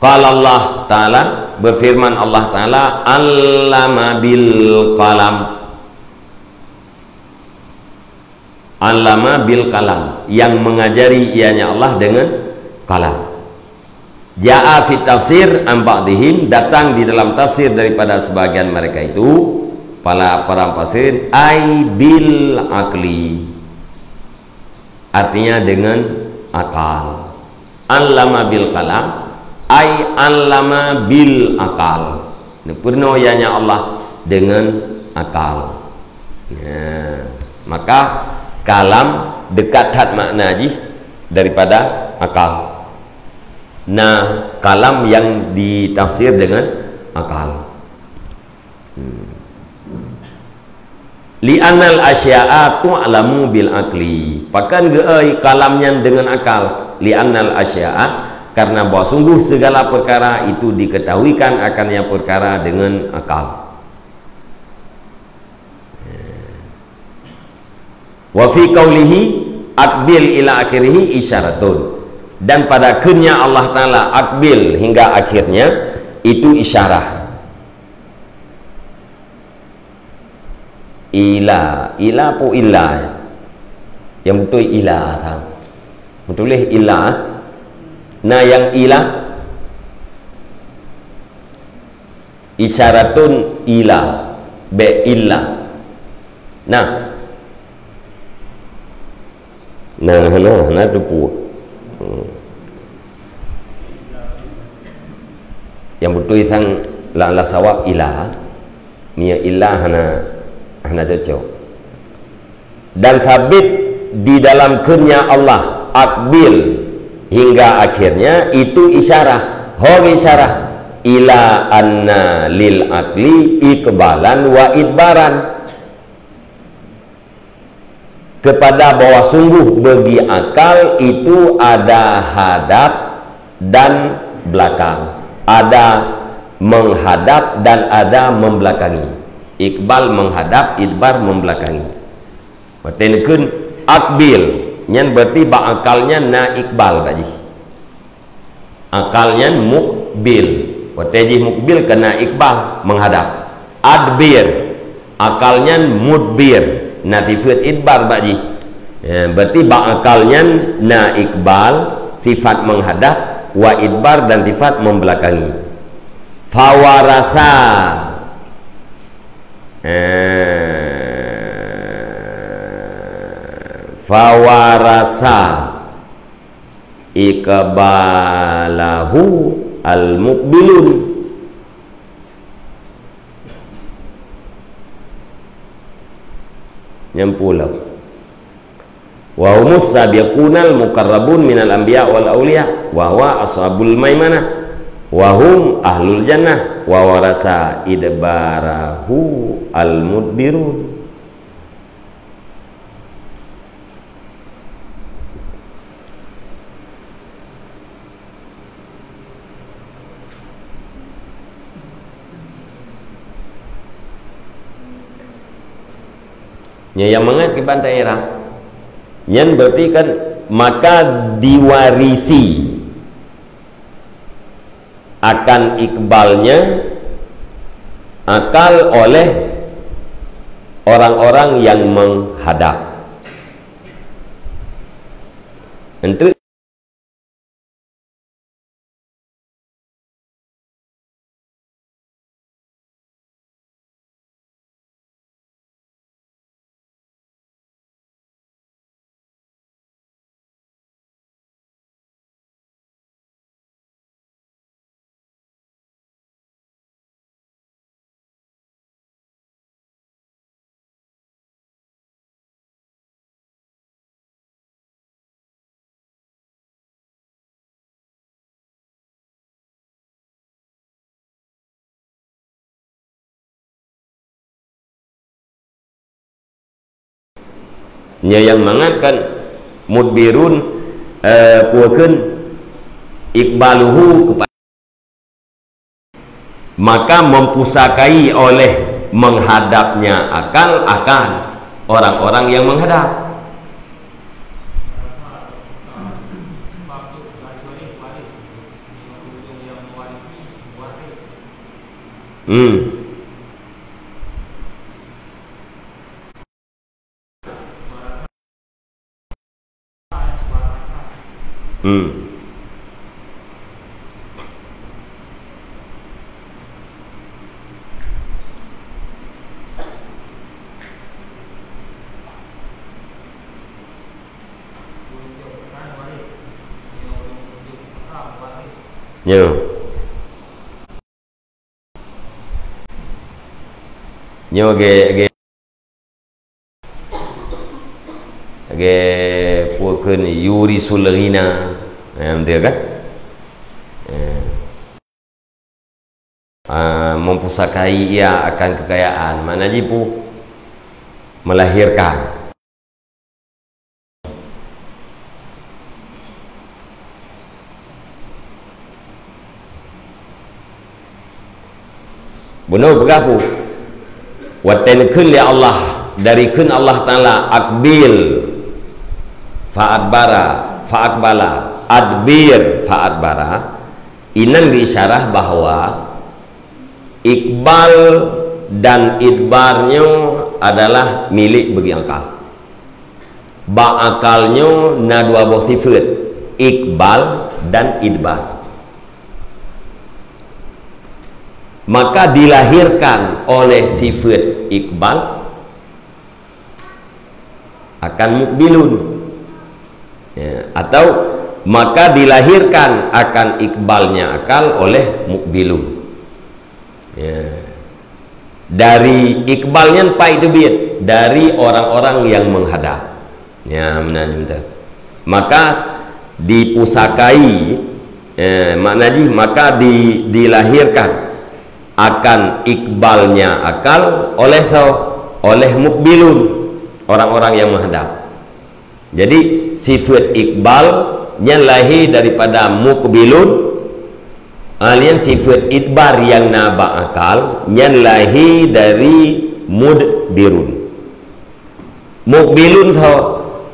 Qala Allah Ta'ala, berfirman Allah Ta'ala, "Allama bil qalam." Allama bil qalam, yang mengajari ianya Allah dengan qalam. Jaa fit tafsir an ba'dihim, datang di dalam tafsir daripada sebagian mereka itu, para, para mufassirin, ai bil aqli. Artinya dengan akal. Allama bil qalam, ai allama bil akal. Neupeurunoe ianya Allah dengan akal. Ya. Maka kalam dekat that makna jih daripada akal. Nah, kalam yang ditafsir dengan akal. Hmm. Li'annal asya'a tu'lamu bil aqli. Pakon geuéh kalam nyan deungon akal? Li'annal asya'a, karena bahwa sungguh segala perkara itu diketahuikan akan yang perkara dengan akal. Wa fi qaulihi aqbil ila akhirih isyaratun. Dan pada kheunnya Allah Ta'ala aqbil hingga akhirnya itu isyarah. Ila, ila apa ila? Yang beutôi ila tha. Meutuléh ila. Nah, yang ila isyaratun ila, bèk illa. Nah. Nah, nah, nah, teupeu. Hmm. Yang beutôi sang la, la sawab ila, mia illa hana, hana cocok. Dan sabit di dalam kheunnya Allah, aqbil hingga akhirnya itu isyarah, ho isyarah ila anna lil aqli iqbalan wa idbaran. Kepada bahwa sungguh bagi akal itu ada hadap dan belakang, ada menghadap dan ada membelakangi. Iqbal menghadap, idbar membelakangi. Watèe neukheun aqbil, nyan berarti bak akal nyan na iqbal bak jih. Akal nyan mukbil. Watèe jih mukbil keu na iqbal, menghadap. Adbir. Akal nyan mudbir. Na sifeut idbar bak jih. Ya, berarti bak akal nyan na iqbal, sifat menghadap, wa idbar dan sifat membelakangi. Fawarasa. Eh, fawarasa. Iqbalahu al-muqbilun. Nyang pulo. Wa humus sabiqunal muqarrabun minal anbiya wal auliya, wa huwa ashabul maimanah, wa hum ahlul jannah, wa warasa idbarahu al-mudbirun. Nyan nyang mangat kiban daerah. Nyan berarti kan maka diwarisi akan iqbalnya akal oleh orang-orang yang menghadap. Enteuk Nyoe nyang mangat kan mudbirun, eh, peue kheun, iqbaluhu kepa-, maka mempusakai oleh menghadapnya akal akan orang-orang yang menghadap. Hmm. Hmm. Nyoe. Nyoe ge, ge, ge peue kheun yurisul ghina. Eh, beutôi kan? Eh. Ah, mempusakai ia akan kekayaan. Makna jih peue? Melahirkan. Bunoe peugah peue? Watée neukheun lé Allah, dari kheun Allah Taala, "Aqbil," fa adbara, fa aqbala, "Adbir," fa adbara, inan geuisyarah bahwa iqbal dan idbar nyoe adalah milék bagi akal. Bak akal nyoe na dua boh sifeut, iqbal dan idbar. Maka dilahirkan oleh sifeut iqbal akan mukbilun. Ya, atau maka dilahirkan akan iqbalnya akal oleh mukbilun. Ya. Dari iqbal nyan pai teubiet, dari orang-orang yang menghadap. Ya, meunan, meunan. Maka dipusakai, eh, makna jih, maka di, dilahirkan akan iqbalnya akal oleh so-, oleh mukbilun, orang-orang yang menghadap. Jadi, sifeut iqbal nyan lahé daripada mukbilun, ah, nyan sifeut idbar nyang na bak akal nyan lahé dari mudbirun. Mukbilun tho,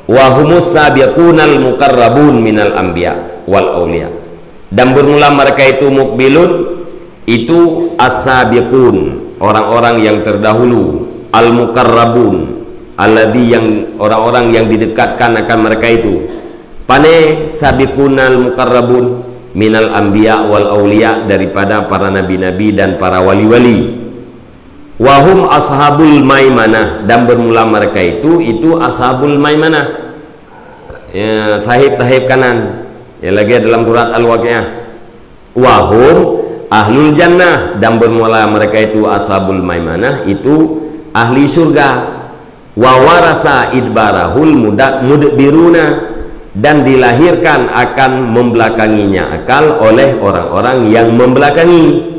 wa humus sabiqunal muqarrabun minal anbiya wal auliya. Dan bermula mereka itu mukbilun, itu as-sabiqun, orang-orang yang terdahulu, al-muqarrabun, alladzi, yang, orang-orang yang didekatkan akan mereka itu. Pane sabiqunal muqarrabun? Minal anbiya wal auliya, daripada para nabi-nabi dan para wali-wali. Wahum ashabul maimanah, dan bermula mereka itu, itu ashabul maimanah. Ya, sahib-sahib kanan. Ya, lagi dalam surat Al-Waqiah. Wahum ahlul jannah, dan bermula mereka itu ashabul maimanah, itu ahli surga. Wa warasa idbarahul muda-, mudbiruna, dan dilahirkan akan membelakanginya akal oleh orang-orang yang membelakangi.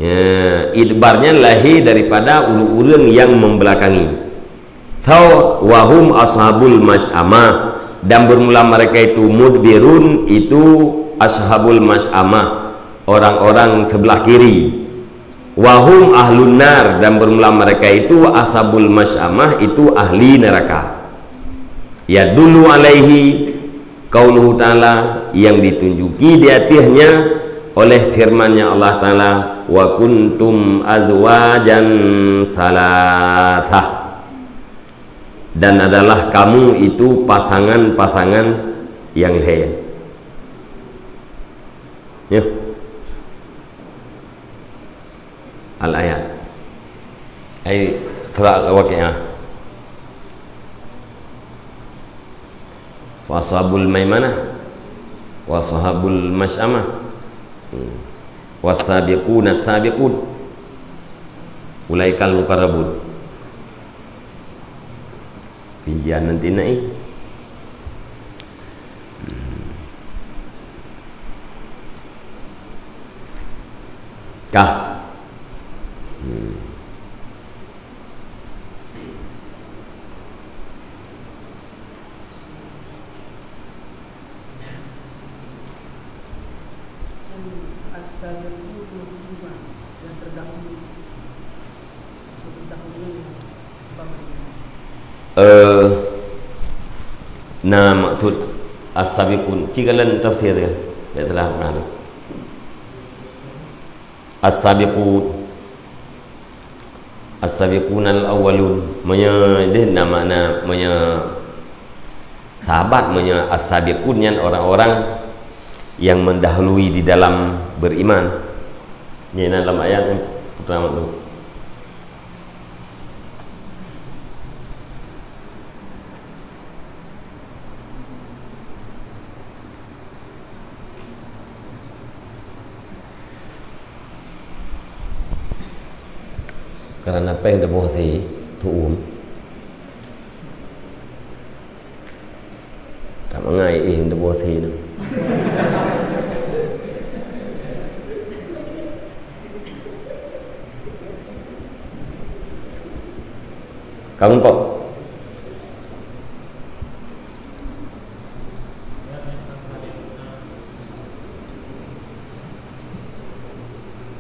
Ya, idbarnya lahir daripada ureuëng-ureuëng yang membelakangi. Tho, wahum ashabul masyamah, dan bermula mereka itu mudbirun, itu ashabul masyamah, orang-orang sebelah kiri. Wahum ahlun nar, dan bermula mereka itu ashabul masyamah, itu ahli neraka. Yadullu alaihi qauluhu ta'ala, yang ditunjuki di atasnya oleh firman-Nya Allah Ta'ala, "Wa kuntum azwajan salasah." Dan adalah kamu itu pasangan-pasangan yang lhée. Ya. Al-ayat. Ai surat Al-Waqiah. Fa ashabul maimanah, wa ashabul masyamah. Hmm. Was sabiquna sabiqun. Ulaikal muqarrabun. Pinjian nanti naik. Hmm. Kah? Hmm. Eh, na maksud as-sabiqun. Ci kalon tafsir ya. Baik, telah pernah tu. As-sabiqun. As-sabiqunal awwalun. Meunyoe deh na makna, meunyoe sahabat, meunyoe as-sabiqun nyan orang-orang yang mendahului di dalam beriman. Nyan lam ayat yang pertama tu. Karena péng teuboh sie, tu'um. Tak mangai eh teuboh sie tu. Ka meumpok.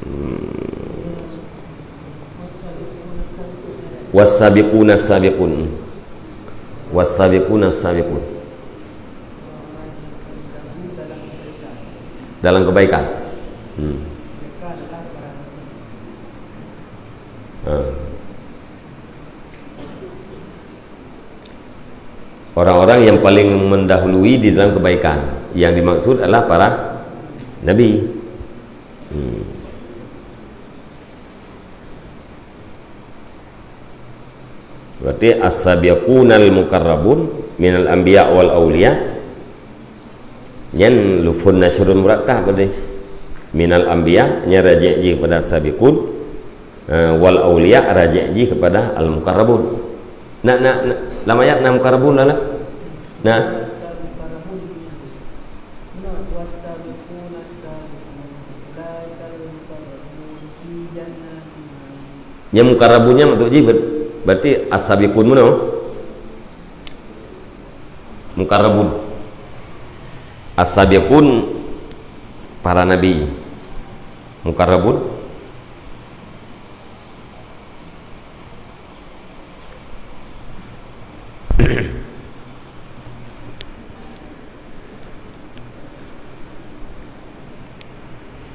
Hmm. Was-sabiquna sabiqun. Was-sabiquna sabiqun. Dalam kebaikan. Hmm. Ha. Orang-orang yang paling mendahului di dalam kebaikan. Yang dimaksud adalah para nabi. Hmm. Berarti as-sabiqunal muqarrabun minal anbiya wal auliya. Nyan lafzun nasyrun murakkab berarti. Minal anbiya, nyan raji' jih kepada sabiqun. Eh, wal auliya, raji' jih kepada al-muqarrabun. Nak, nak, nak, lam ayat na muqarrabun lah, lah. Nah. Nyang muqarrabun nyan maksud jih ber-, berarti as-sabiqun meunoe. Muqarrabun. As-sabiqun para nabi. Muqarrabun.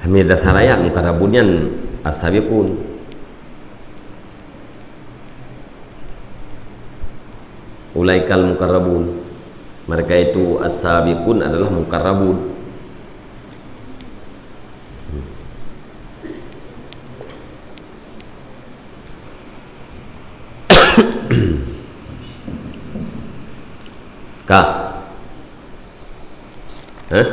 Hami dasar ayat muqarrabun nyan as-sabiqun. Ulaikal muqarrabun. Mereka itu as-sabiqun adalah muqarrabun. Ka. Hah?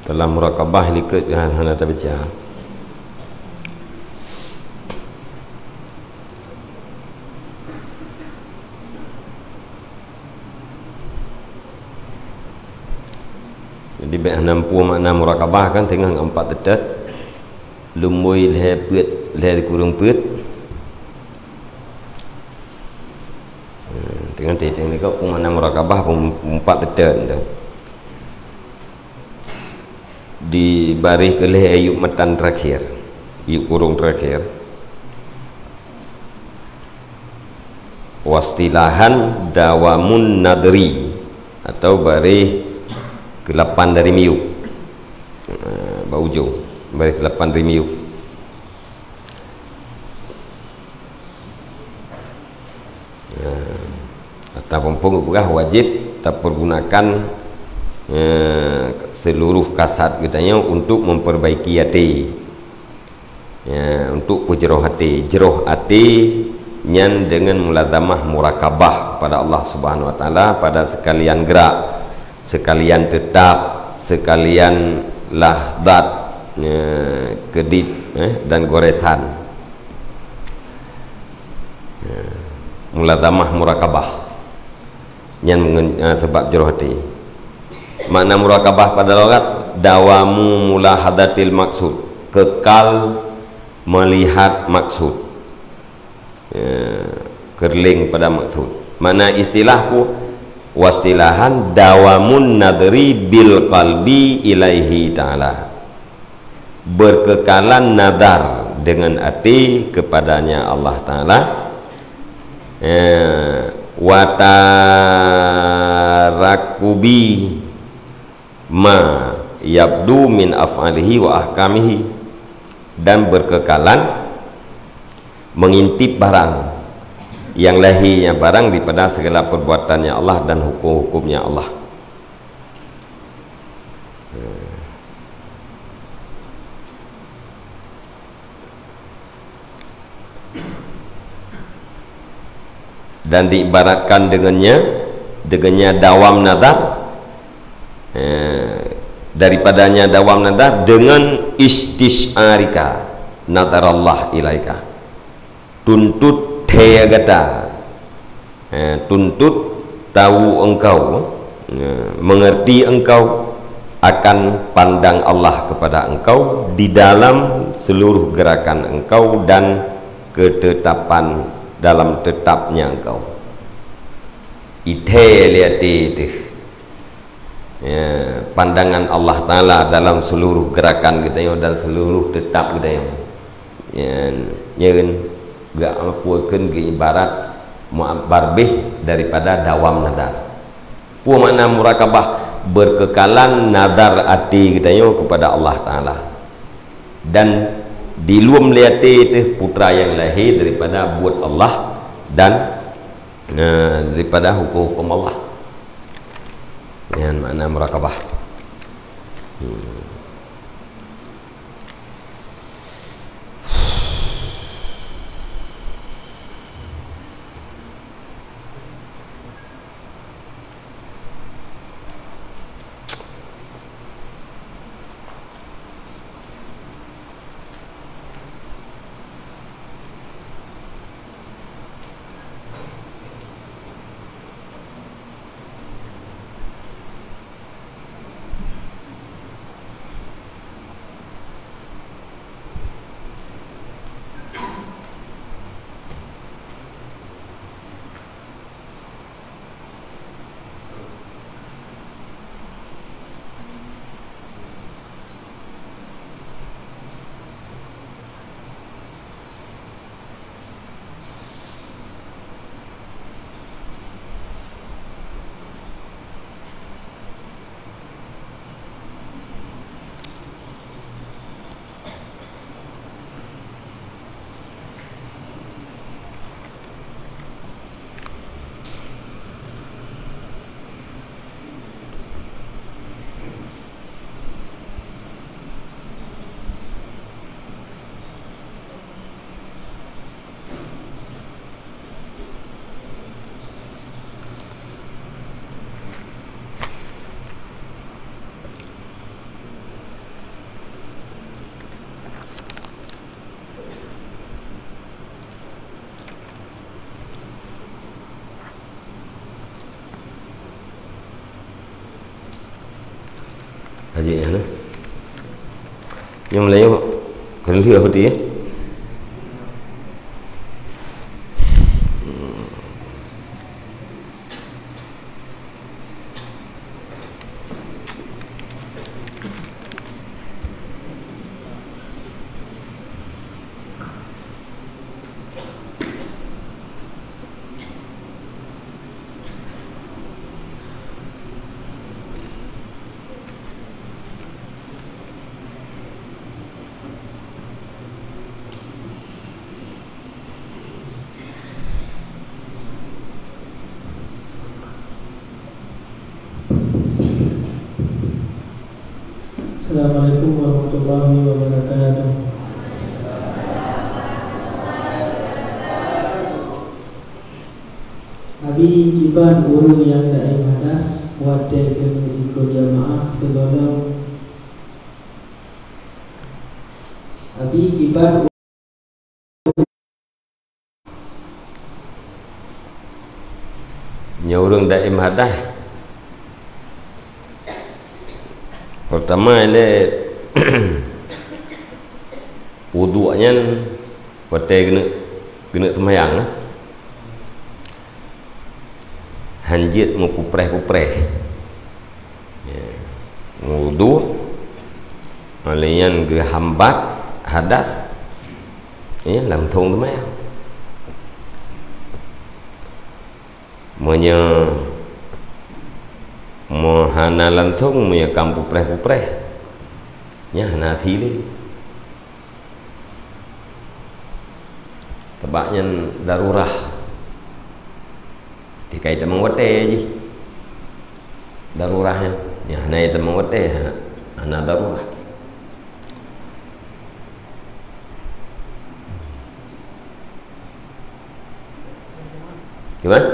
Dalam murakabah likot hana, hana tabaca. Jadi, bèk hana muphom makna murakabah kan, teungoh ngon pat teutet. Lumbôi lhèe peuet, lhèe kureueng peuet. Teungoh teutet, teungoh likot, peue makna murakabah, peuempat teutet tu. Di baréh keulhèe yup matan terakhir, yup kurung terakhir. Wastilahan dawamun nadri, atau baréh keulapan dari miyup. Eh, bak ujong, baréh keulapan dari miyup. Ya. Ataupun peugah wajéb tapeurgunakan, eh, seluruh kasad geutanyoe untuk memperbaiki até. Ya, untuk peujroh até. Jroh até nyan deungon mulazamah murakabah kepada Allah Subhanahu Wa Taala pada sekalian gerak, sekalian teutap, sekalian lahzat, eh, keudit, eh, dan goresan. Eh, mulazamah murakabah. Nyan mengen-, eh, sebab jroh até. Makna murakabah pada lughat, dawamu mulahadatil maksud, kekal melihat maksud. Ya, keureuléng pada maksud. Makna istilah pu, wastilahan dawamun nadri bil qalbi ilaihi ta'ala. Berkekalan nazar dengan até kepadanya Allah Ta'ala. Ya, wa tarakkubi ma yabdu min af'alihi wa ahkamihi, dan berkekalan mengintip barang nyang lahé nyan barang daripada segala perbuatannya Allah dan hukum-hukumnya Allah. Dan diibaratkan dengannya, dengannya dawam nazar, eh, daripadanya dawam nazar dengan istisyarika nazarallah ilaika. Tuntut thèe gata, eh, tuntut tahu engkau, eh, mengerti engkau akan pandang Allah kepada engkau di dalam seluruh gerakan engkau dan ketetapan dalam tetapnya engkau. Ithèe lé até teuh. Ya, pandangan Allah Ta'ala dalam seluruh gerakan geutanyoe dan seluruh tetap geutanyoe. Ya, nyan geuampuekeun geuibarat mu'abbar bih daripada dawam nazar. Peue makna murakabah? Berkekalan nazar até geutanyoe kepada Allah Ta'ala. Dan di lom lé até teuh putra nyang lahé daripada buet Allah dan, eh, daripada hukum-hukum Allah. Nyan makna murakabah. Hmm. Aja ya, nah. Nyang lain kena lihat hati ya. Assalamualaikum warahmatullahi wabarakatuh. Abi, kiban ureuëng nyang daim hadas watée keuneuk ikot jamaah teulolong? Abi, kiban Nyoe ureuëng daim hadas. Pertama ilée uduk nyan watée keuneuk, keuneuk seumayang, eh. Hanjeuet meupupreh-pupreh. Ya. Uduk, lheueh nyan geuhambat hadas, ya, langsong seumayang. Meunyoe, meunyoe hana langsong, meunyoe ka meupupreh-pupreh, nyan hana sili. Sabab nyan darurah. Tikai tamong watée jih. Darurah nyan. Nyan hana tamong watée, ha-, hana darurah. Gimana?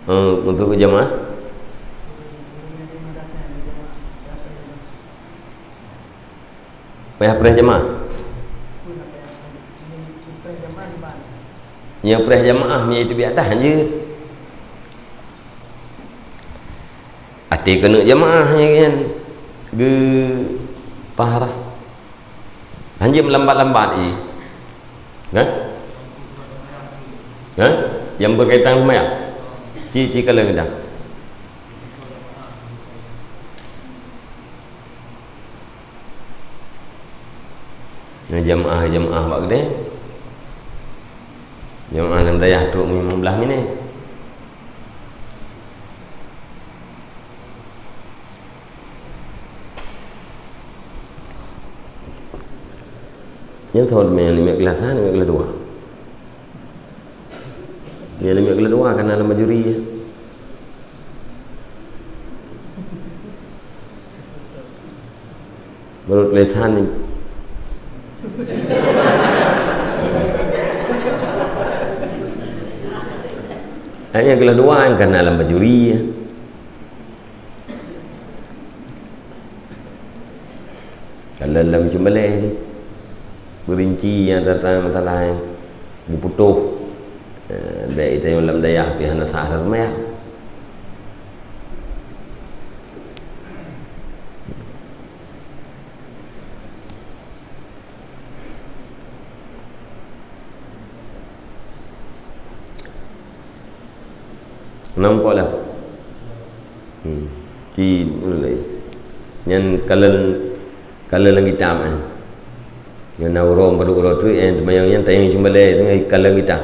Eh, untuk berjamaah? Payah preh jamaah? Nyang preh jamaah, nyang itu biadah je. Até keuneuk jamaah nyan kan. Geu taharah. Hanjeuet meulambat-lambat i. Kan? Kan? Yang berkaitan seumayang. Ci, ci kalon dah. Nah, jamaah, jamaah bak keudè. Jamaah lam dayah trok limong blah minit. Nyan thon mè limong kelas, ha, limong kelas dua. Nyan limong kelas dua kan dalam majuri ya. Menurut lesan ni. Hanya kelas dua kan dalam majuri ya. Kalau dalam seumeuleh ni, beurinci nyang tata masalah nyang beuputoh. Eh, baik itu yang dalam dayah pih hana sah dah seumayang. Nampak lah. Hmm. Ci, nyan kalon, kalon lam kitab, eh. Nyan na uroe padub uroe treuk, eh, teumayang nyan tayang seumeuleh teungoh kalon kitab.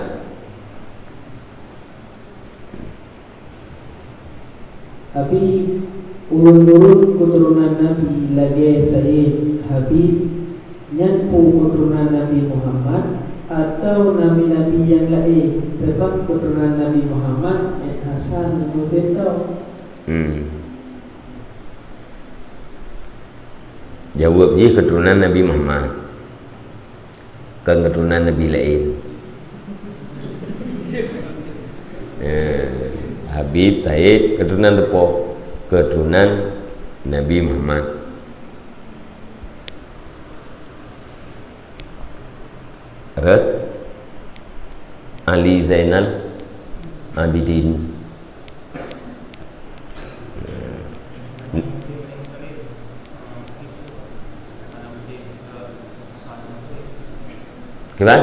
Tapi ureuëng-ureuëng keuturonan Nabi lagée Said, Habib, nyan peue keuturonan Nabi Muhammad atawa nabi-nabi nyang laén? Teuma keuturonan Nabi Muhammad, eh, Hasan, Husein tau. Hmm. Jaweueb jih keuturonan Nabi Muhammad. Kon keuturonan nabi laén. Eh, Habib, Said, keuturonan teupo, keuturonan Nabi Muhammad. Rot Ali Zainal Abidin. Kiban?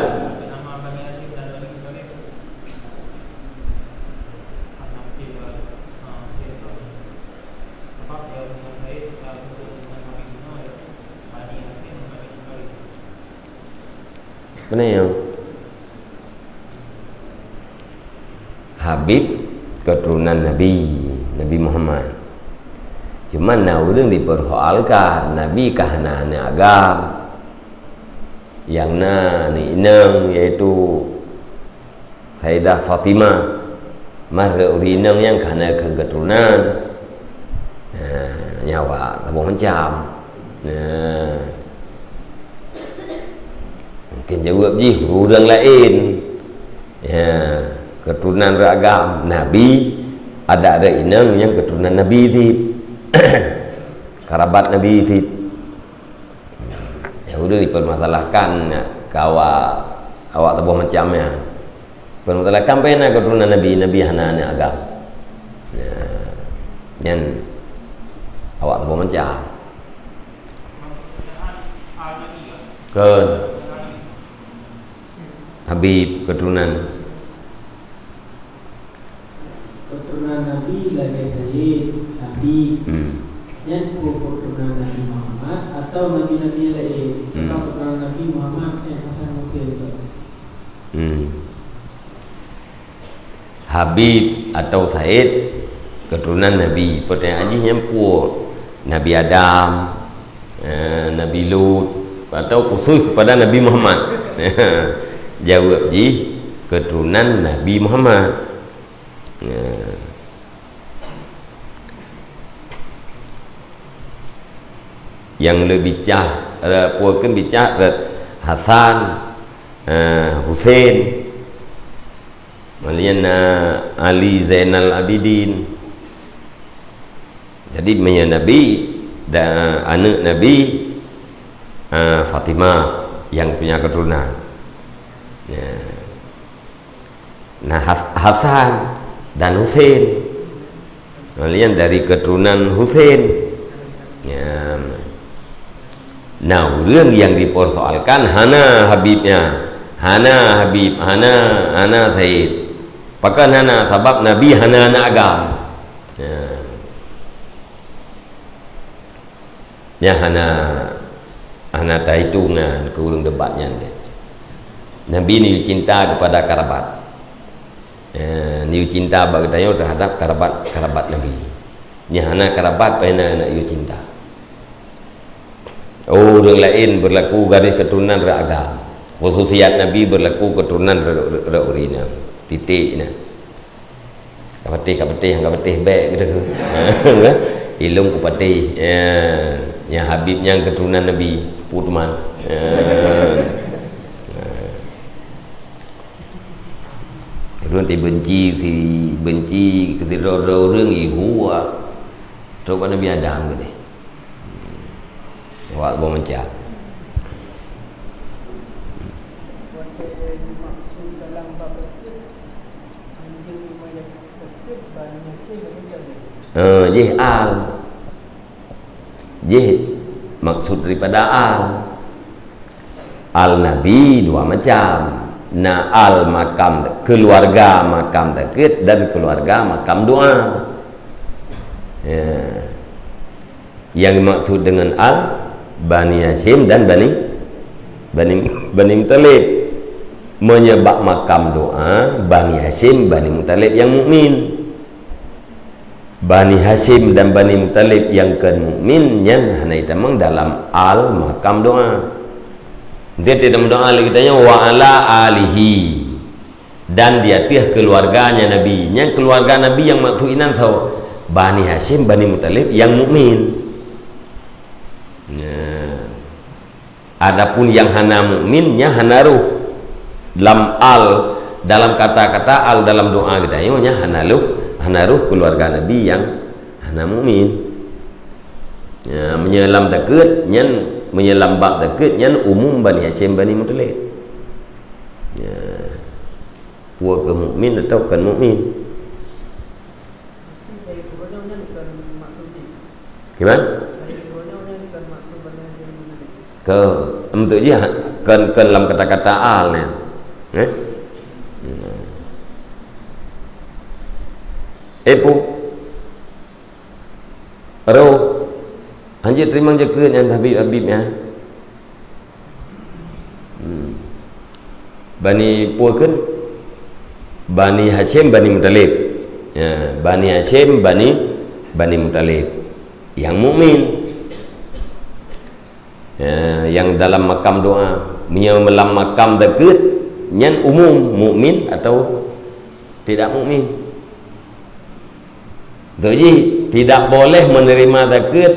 Mana yang Habib keturunan Nabi, Nabi Muhammad. Cuma na ureuëng dipersoalkan, Nabi ka hana aneuk agam. Nyang na aneuk inong, yaitu Saidah Fatimah. Mah ureuëng inong nyang ka hana keturunan. Nah, nyan awak saboh macam. Nah. Mungkin jaweueb jih ureuëng laén. Ya, keturunan ureuëng agam Nabi, ada ureuëng inong nyang keturunan Nabi cit. Karabat Nabi cit. Ya, ureuëng dipermasalahkan keu awak, awak saboh macam nyan. Permasalahkan peue na keturunan Nabi, Nabi hana aneuk agam. Ya. Nyan awak saboh macam. Kon. Habib keturunan. Keturunan Nabi lagée Sayyid, Habib. Hmm. Nyan peue keturunan Nabi Muhammad atau nabi-nabi laén? Hmm. Atau keturunan Nabi Muhammad, eh, Hasan Hussein tu? Hmm. Habib atau Said keturunan Nabi. Pertanyaan jih nyan peue? Nabi Adam, eh, Nabi Lut, atau khusus kepada Nabi Muhammad? Jaweueb jih, keturunan Nabi Muhammad. Ya. Nyang le bicah, eh, peue kheun bicah, eh, Hasan, eh, Husein, kemudian, eh, Ali Zainal Abidin. Jadi, meunyoe Nabi dan aneuk Nabi, eh, Fatimah nyang punya keturunan. Ya. Nah, Has-, Hasan dan Husein. Kalian dari keturunan Husein. Ya. Nah, ureuëng nyang dipersoalkan hana Habibnya. Hana Habib, hana, hana Said. Pakon hana? Sabab Nabi hana aneuk agam. Ya. Nyan hana, hana tahitongan keu ureuëng debat nyan deh. Nabi neuyue cinta keupada karabat. Eh, neuyue cinta bak geutanyoe teuhadap karabat-karabat Nabi. Nyan hana karabat, paih na, na yue cinta. Oh, ureuëng laén berlaku garis keturunan rot agam. Khususiat Nabi berlaku keturunan rot, rot, rot ureuëng inong. Titik na. Ka patéh, ka patéh, ka patéh bék gitu. Ilong ku patéh. Ya, nyang Habib nyang keturunan Nabi, pu teuma. Ya. Ureuëng ti benci, si benci keu sidroe-droe ureuëng, ihua. Trok bak Nabi Adam keudeh. Awak boh meucah. Eh, jih al. Jih maksud daripada al. Al Nabi dua macam. Na al makam keluarga makam sakét dan keluarga makam doa. Ya. Yang dimaksud dengan al, Bani Hasyim dan Bani, Bani, Bani Muthalib. Meunyoe bak makam doa, Bani Hasyim, Bani Muthalib nyang mukmin. Bani Hasyim dan Bani Muthalib nyang kon mukmin nyan hana jitamong dalam al makam doa. Dia tidak mendoa lagi tanya wa ala alihi. Dan di ateueh keuluwarganya Nabi. Nyang keuluwarga Nabi nyang maksud inan soe? Bani Hasyim, Bani Muthalib nyang mukmin. Nah. Adapun nyang hana mukmin, nyan hana roh. Lam al, dalam kata-kata al dalam doa geutanyoe, nyan hana roh, hana roh keuluwarga Nabi nyang hana mukmin. Ya, meunyoe lam takeuet, nyan, meunyoe lam bab takeuet, nyan umum Bani Hasyim, Bani Muthalib. Ya. Peue keu mukmin atau kon mukmin? Berarti dari keduanya nyan bukan maksud jih. Gimana? Ke, untuk jih kon, kon lam kata-kata al ni. Eh? Eh, pu. Roh. Hanjeuet teurimong jakeuet nyan Habib-Habib nyan. Hmm. Bani peue kheun? Bani Hasyim, Bani Muthalib. Ya, Bani Hasyim, Bani, Bani Muthalib. Nyang mukmin. Ya, nyang dalam makam doa. Meunyoe lam makam zakeuet, nyan umum, mukmin atau tidak mukmin. Betul ji, tidak boleh menerima zakeuet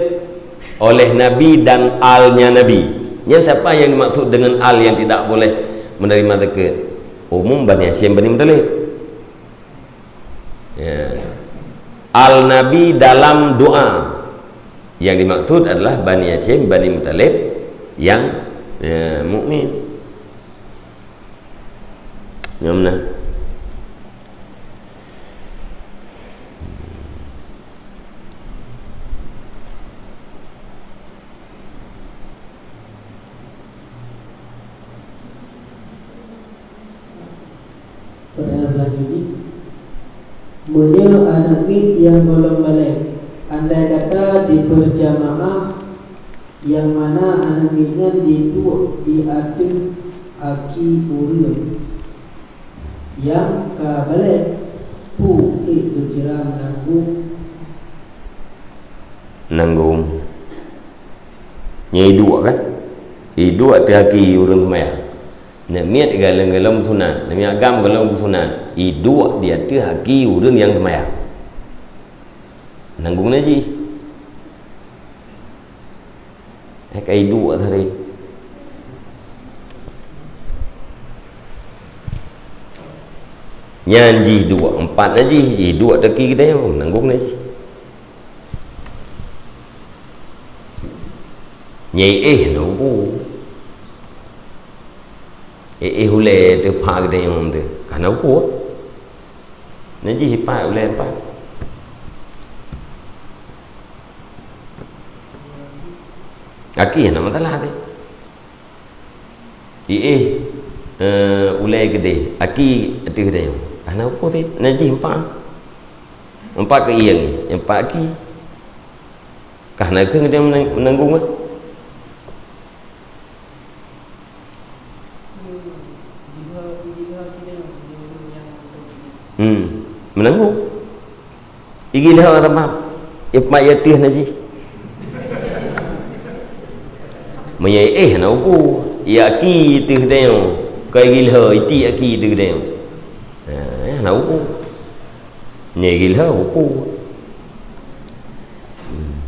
oleh Nabi dan alnya Nabi. Nyan siapa yang dimaksud dengan al yang tidak boleh menerima zakeuet? Umum Bani Hasyim, Bani Muthalib. Ya. Al Nabi dalam doa. Yang dimaksud adalah Bani Hasyim, Bani Muthalib yang, ya, mukmin. Nyang mana? Pertanyaan selanjutnya, meunyoe aneuk miet nyang gohlom balek, andai kata dipeujamaah, nyang mana aneuk miet nyan jiduek di ateueh aki ureuëng nyang ka balek, peue ék geukira meunanggong? Meunanggong. Nyan iduek kan? Iduek ateueh aki ureuëng seumayang. Aneuk miet gohlom-gohlom sunat, aneuk miet agam gohlom sunat. Iduek di ateueh aki ureuëng nyang seumayang. Meunanggong najih. Eh, ka iduek tadi. Nyan jih duek, empat najih, jih duek teuki geutanyoe, meunanggong najih. Nyai éh na upu. Éh, éh ulée teupha geutanyoe tu. Ka na upu. Najih ipat ulée empat. Aki hana masalah teuh. Iéh, eh, ulée keudeh, aki ateueh geutanyoe. Hana upu teuh, najih empat. Empat keu iéng, empat aki. Ka hana keuh geutanyoe meunang-, meunanggong ah. Hmm, meunanggong. Igilhö teuma, ipat ateueh najih. Meunyoe éh na upu, aki ateueh geutanyoe, ka igilhö, iti aki ateueh geutanyoe. Ha, hana upu. Meunyoe igilhö, upu. Hmm.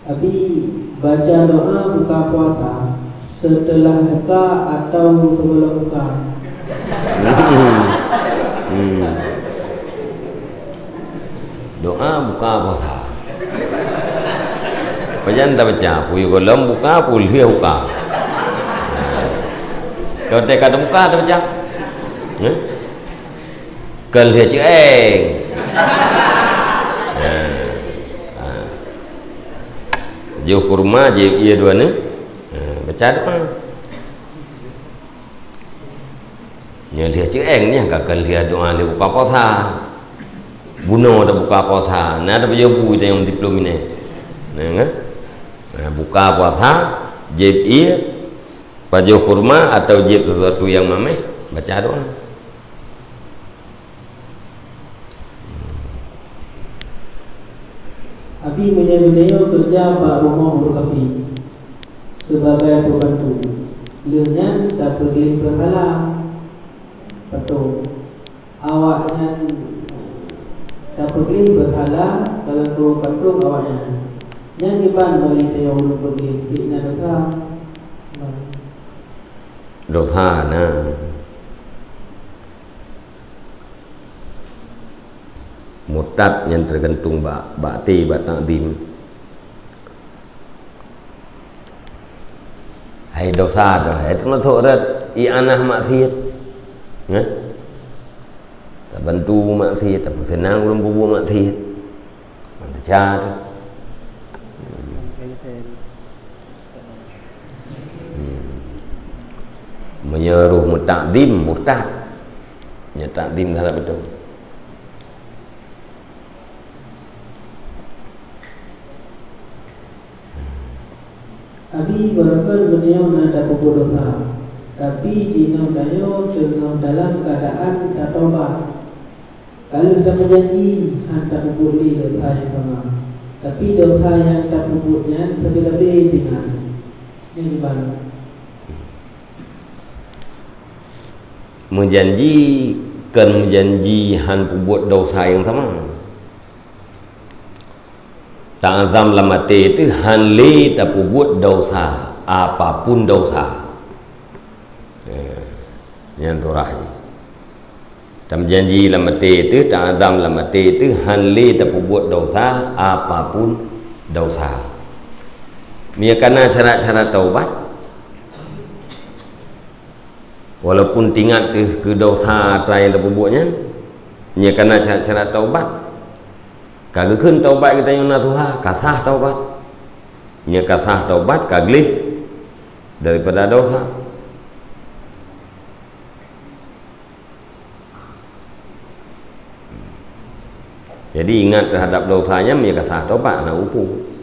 Abi, baca doa buka puasa setelah buka atau sebelum buka? Hmm. Hmm. Doa buka puasa. Pajan tabaca, peue gohlom buka, peue lheueh buka. Ka watée ka tabuka tabaca. Hah? Ka lheueh ceueng. Ha. Ha. Jiôh kurma, jieb ié dua neu. Ha, baca doa. Nyoe lheueh ceueng nyan ka, ka lheueh doa lheueh buka puasa. Bunoe tabuka puasa, na tapajoh bu nyang diplom ini. Nah, kan? Nah, buka puasa, jieb ié, pajoh kurma atau jieb sesuatu nyang mameh, baca doa. Abi, meunyoe geutanyoe keureuja bak rumoh ureuëng kafé sibagai peubantu, lheueh nyan tapeugleh beurhala, patong, awaknyan, tapeugleh beurhala, talaku patong awaknyan. Nyan kiban bagi tanyoe ureuëng peugleh, pih na desya? Desya na. Murtad nyan teugantung bak, bak até, bak takzim. Eh, dosa tu, eh, termasuk rot i'anah maksiat. Nah? Tabantu maksiat, tapeuseunang ureueng peubuet maksiat. Manteuca tu. Hmm. Meunyoe roh meutakzim, murtad. Nyoe takzim terhadap beutôi. Abi, barangkon geutanyoe na tapeubuet desya, tapi jinoe tanyoe teungoh dalam keuadaan tatobat. Ka lheueh tameujanji han tapeubuet lé desya nyang sama, tapi desya nyang tapeubuet nyan sabe-sabe teuingat. Nyan kiban. Meujanji, kon meujanji han peubuet desya nyang sama. Ta'azam lam até teuh han lé tapeubuet desya, apapun desya. Eh, nyan surah jih. Tameujanji lam até teuh, ta'azam lam até teuh han lé tapeubuet desya, apapun desya. Meunyoe ka na syarat-syarat taubat, walaupun teuingat teuh keu desya atra nyang tapeubuet nyan, meunyoe ka na syarat-syarat taubat, ka geukheun taubat geutanyoe nasuha, ka sah taubat. Meunyoe ka sah taubat, ka gleh daripada desya. Jadi, ingat terhadap desya nyan, meunyoe ka sah taubat, hana upu.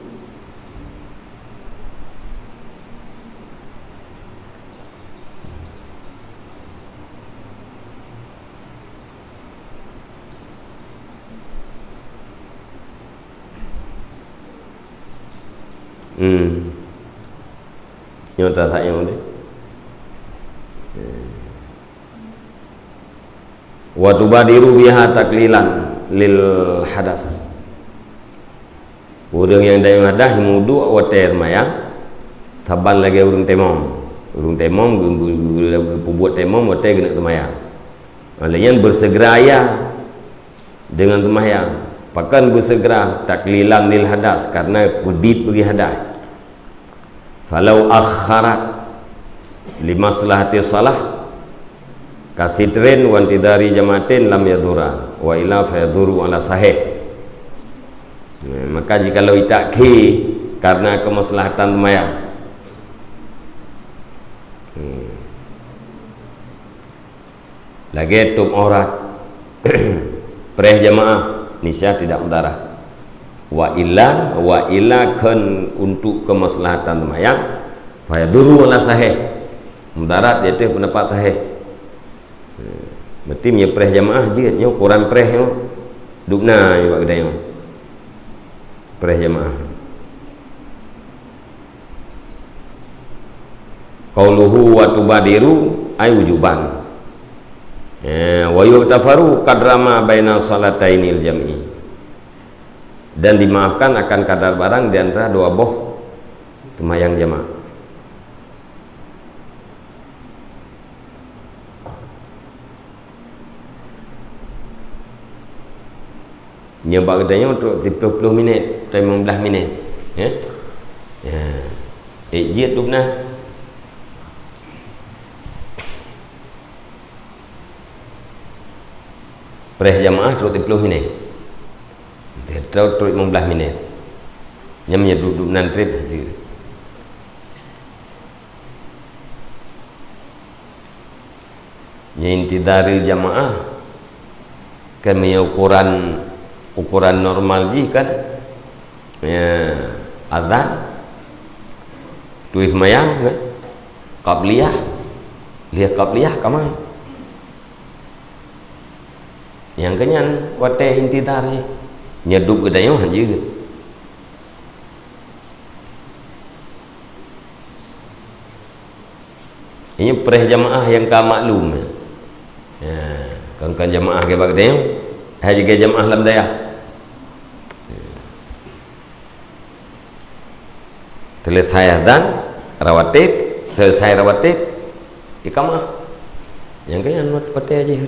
Hmm. Nyoe tasayang deh. Wa tubadiru biha taklilan lil hadas. Ureueng nyang dayeueng hadas meuwudhu watée seumayang, saban lagée ureueng temom. Ureueng temom geu-, geu-, geu-, geupeubuet temom watée geuneuk seumayang. Oleh nyan beuseugeura ia deungon seumayang. Pakon beuseugeura? Taklilan lil hadas, karena peudit bagi hadas. Falau akharat limaslahati shalah kasitrin wa intidhari jama'atin lam yadhura, wa illa fayadhuru ala sahih. Nah, maka jikalau itakhé karena kemaslahatan seumayang. Hmm. Lagée tutup aurat, preh jamaah, niscaya tidak mudarat. Wa illa, wa illa kon untuk kemaslahatan seumayang, fayadhuru ala sahih. Mudarat di ateueh pendapat sahih. Berarti meunyoe preh jamaah jeuet, nyoe ukuran preh nyoe. Dubna nyoe bak geutanyoe. Preh jamaah. Qauluhu wa tubadiru ay wujuban. Eh, wa yughtafaru qadra ma baina salatainil jam'i. Dan dimaafkan akan kadar barang di antara dua boh seumayang jamaah. Nyoe bak geutanyoe trok siplôh ploh minét, trok limong blaih minét. Ya. Ya. Eh, jeuet dubna. Preh jamaah trok siplôh minét. Trok, trok limong blaih minét. Nyan meunyoe dub-dub nan treb. Nyan intidharil jamaah. Kan meunyoe ukuran, ukuran normal jih kan, ya, azan, tuih seumayang, kan? Qabliyah, lheueh qabliyah ka mai. Nyang keunyan watée intidhar jih, nyoe dub geutanyoe han jeuet. Ini preh jamaah nyang ka maklum. Ya, kon-kon jamaah ke bak geutanyoe, hai jeuet jamaah lam dayah. Selesai azan, rawatib, selesai rawatib, iqamah. Nyang keunyan wat-, watée jih.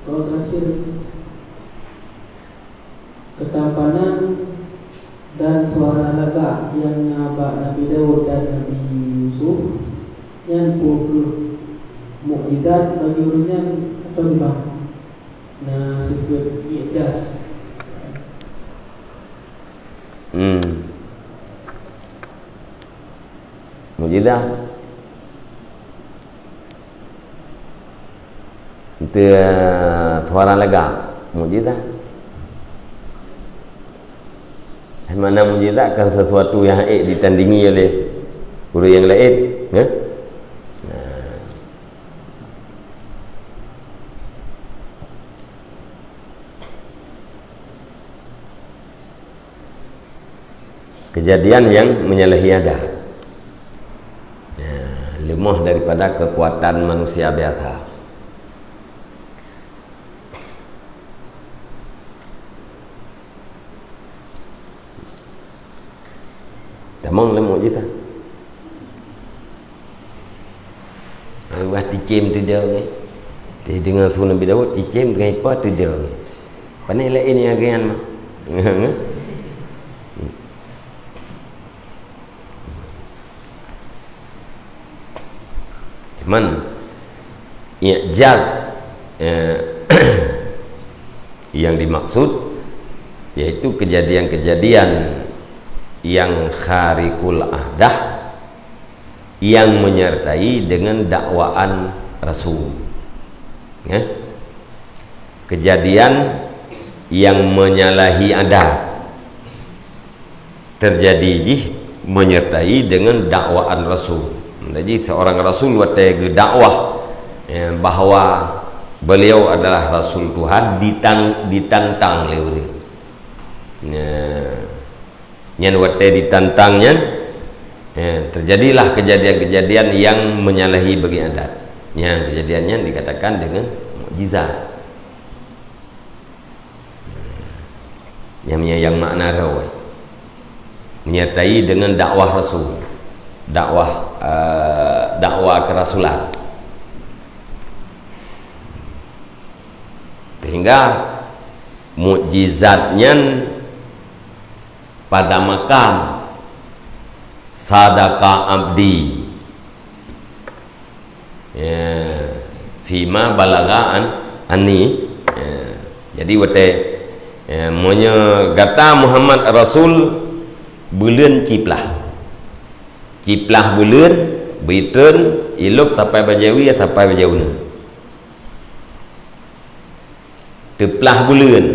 Soal terakhir. Tampanan dan suara lagak nyang na bak Nabi Daud dan Nabi Yusuf, nyan peu kheueh mukjizat bagi ureuëng nyan atawa kiban? Na sifeuet i'jaz. Hmm. Mukjizat. Itu, eh, suara lagak, mukjizat. Makna mukjizat kan sesuatu yang haék ditandingi oleh ureuëng yang laén, ya? Nah. Kejadian yang menyalahi adat. Ya, lemah daripada kekuatan manusia biasa. Tamong lé mukjizat. Wah, cicém teudong ni. Jadi deungon su Nabi Daud, cicém deungon ipa teudong ni. Pane laén nyang geuyan mah. Cuman, i'jaz, eh, yang dimaksud yaitu kejadian-kejadian yang khariqul adah yang menyertai dengan dakwaan Rasul. Ya. Kejadian yang menyalahi adat terjadi jih menyertai dengan dakwaan Rasul. Jadi seorang Rasul watée geudakwah, ya, bahwa beliau adalah Rasul Tuhan ditang-, ditantang lé ureuëng. Ya. Nyan watée ditantang nyan, eh, terjadilah kejadian-kejadian yang menyalahi bagi adat. Nyan kejadian nyan dikatakan dengan mukjizat. Yang, yang, yang makna roh, eh. Menyertai dengan dakwah Rasul, dakwah, eh, dakwah kerasulan. Sehingga mukjizat nyan pada makam sadaka abdi. Ya, fima balagha an-, anni. Ya, jadi watée, ya, meunyoe gata Muhammad Rasul, buleuen ciplah. Ciplah buleuen, beutreun, ilop sampai bajée wie, sampai bajée uneuen. Teuplah buleuen,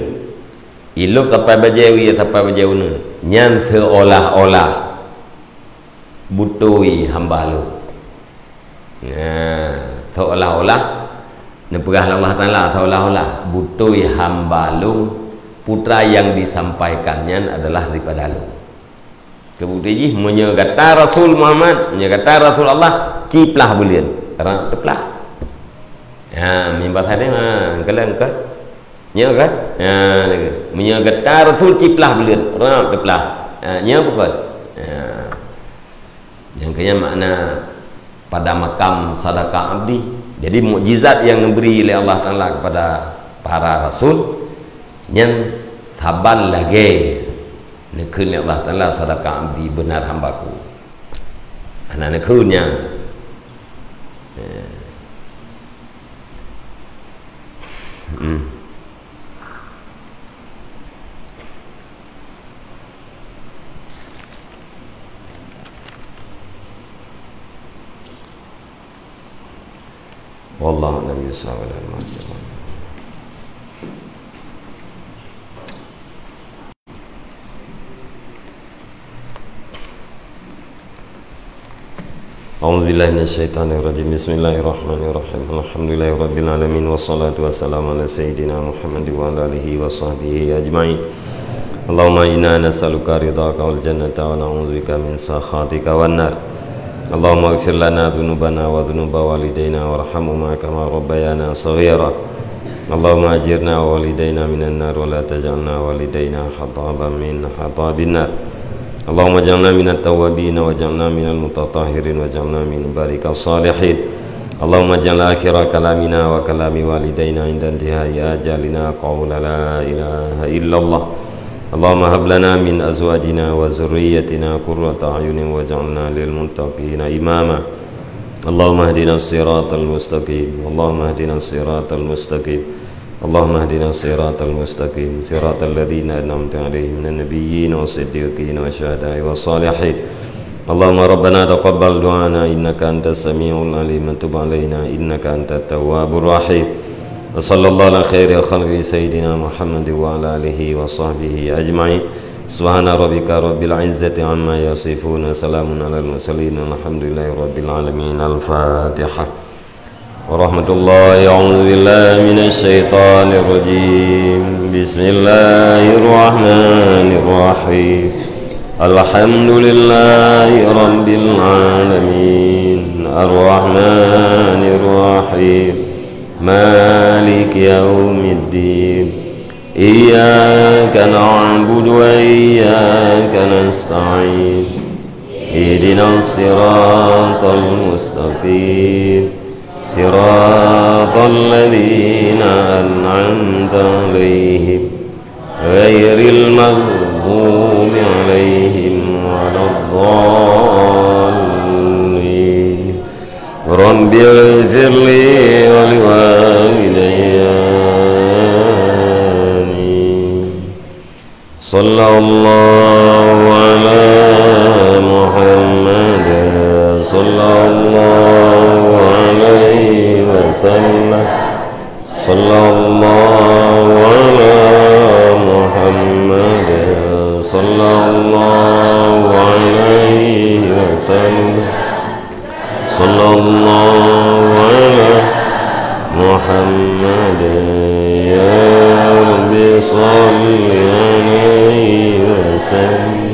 ilop sampai bajée wie, sampai bajée uneuen, nyan seolah-olah beutôi hamba lôn. Nah, seolah-olah neupeugah lé Allah Taala, seolah-olah beutôi hamba lôn, peue nyang disampaikan nyan adalah daripada lôn. Keu bukeuti jih, meunyoe gata Rasul Muhammad, meunyoe gata Rasul Allah, ciplah buleuen. Rab teuplah. Ha, meunyoe basa deh, ha, kalon kan? Nyoe kan? Ha, lagée. Meunyoe gata Rasul, ciplah buleuen. Rab teuplah. Ha, nyoe bukan? Ha. Nyang keu nyan makna pada makam sadaka abdi. Jadi mukjizat yang diberi oleh Allah Taala kepada para rasul nyan saban lagée neukheun lé Allah Taala, "Sadaka abdi, benar hambaku." Hana neukheun nyan. Eh. Hmm. Wallahu a'lam bishawab. A'udzubillahi minasyaitonirrajim. Bismillahirrahmanirrahim. Alhamdulillahirabbil alamin, wassalatu wassalamu ala sayyidina Muhammad wa ala alihi wa sahbihi ajmain. Allahumma inna nas'aluka ridhaka wal jannata wa na'udzubika min sakhatika wan nar. Allahumma ighfir lana dzunubana wa dzunuba walidaina warhamhuma kama rabbayana shaghira. Allahumma ajirna wa walidaina minan nar wa la taj'alna walidaina hataban min hatabin nar. Allahumma ij'alna minat tawwabin waj'alna minal mutatahhirin waj'alna min ibadika shalihin. Allahumma ij'al akhira kalamina wa kalami walidaina inda intihai ajalina qaula la ilaha illallah. اللهم هب لنا من أزواجنا وذريتنا قرة أعين واجعلنا للمتقين إماما. اللهم اهدنا الصراط المستقيم. اللهم اهدنا الصراط المستقيم. اللهم اهدنا الصراط المستقيم، صراط الذين أنعمت عليهم من النبيين والصديقين والشهداء والصالحين. اللهم ربنا تقبل دعانا إنك أنت السميع العليم وتب علينا إنك أنت التواب الرحيم. وصلى الله على خير خلقه سيدنا محمد وعلى آله وصحبه أجمعين. سبحان ربك رب العزة عما يصفون، وسلام على المرسلين، والحمد لله رب العالمين. الفاتحة. ورحمة الله. أعوذ بالله من الشيطان الرجيم. بسم الله الرحمن الرحيم. الحمد لله رب العالمين. الرحمن الرحيم. مالك يوم الدين. إياك نعبد وإياك نستعين. اهدنا الصراط المستقيم. صراط الذين أنعمت عليهم غير المغضوب عليهم ولا الضالين. رب اغفر لي ولوالدي. آمين. صلى الله على محمد، صلى الله عليه وسلم. صلى الله على محمد، صلى الله عليه وسلم. صلى الله على محمد. يا رب صل عليه وسلم.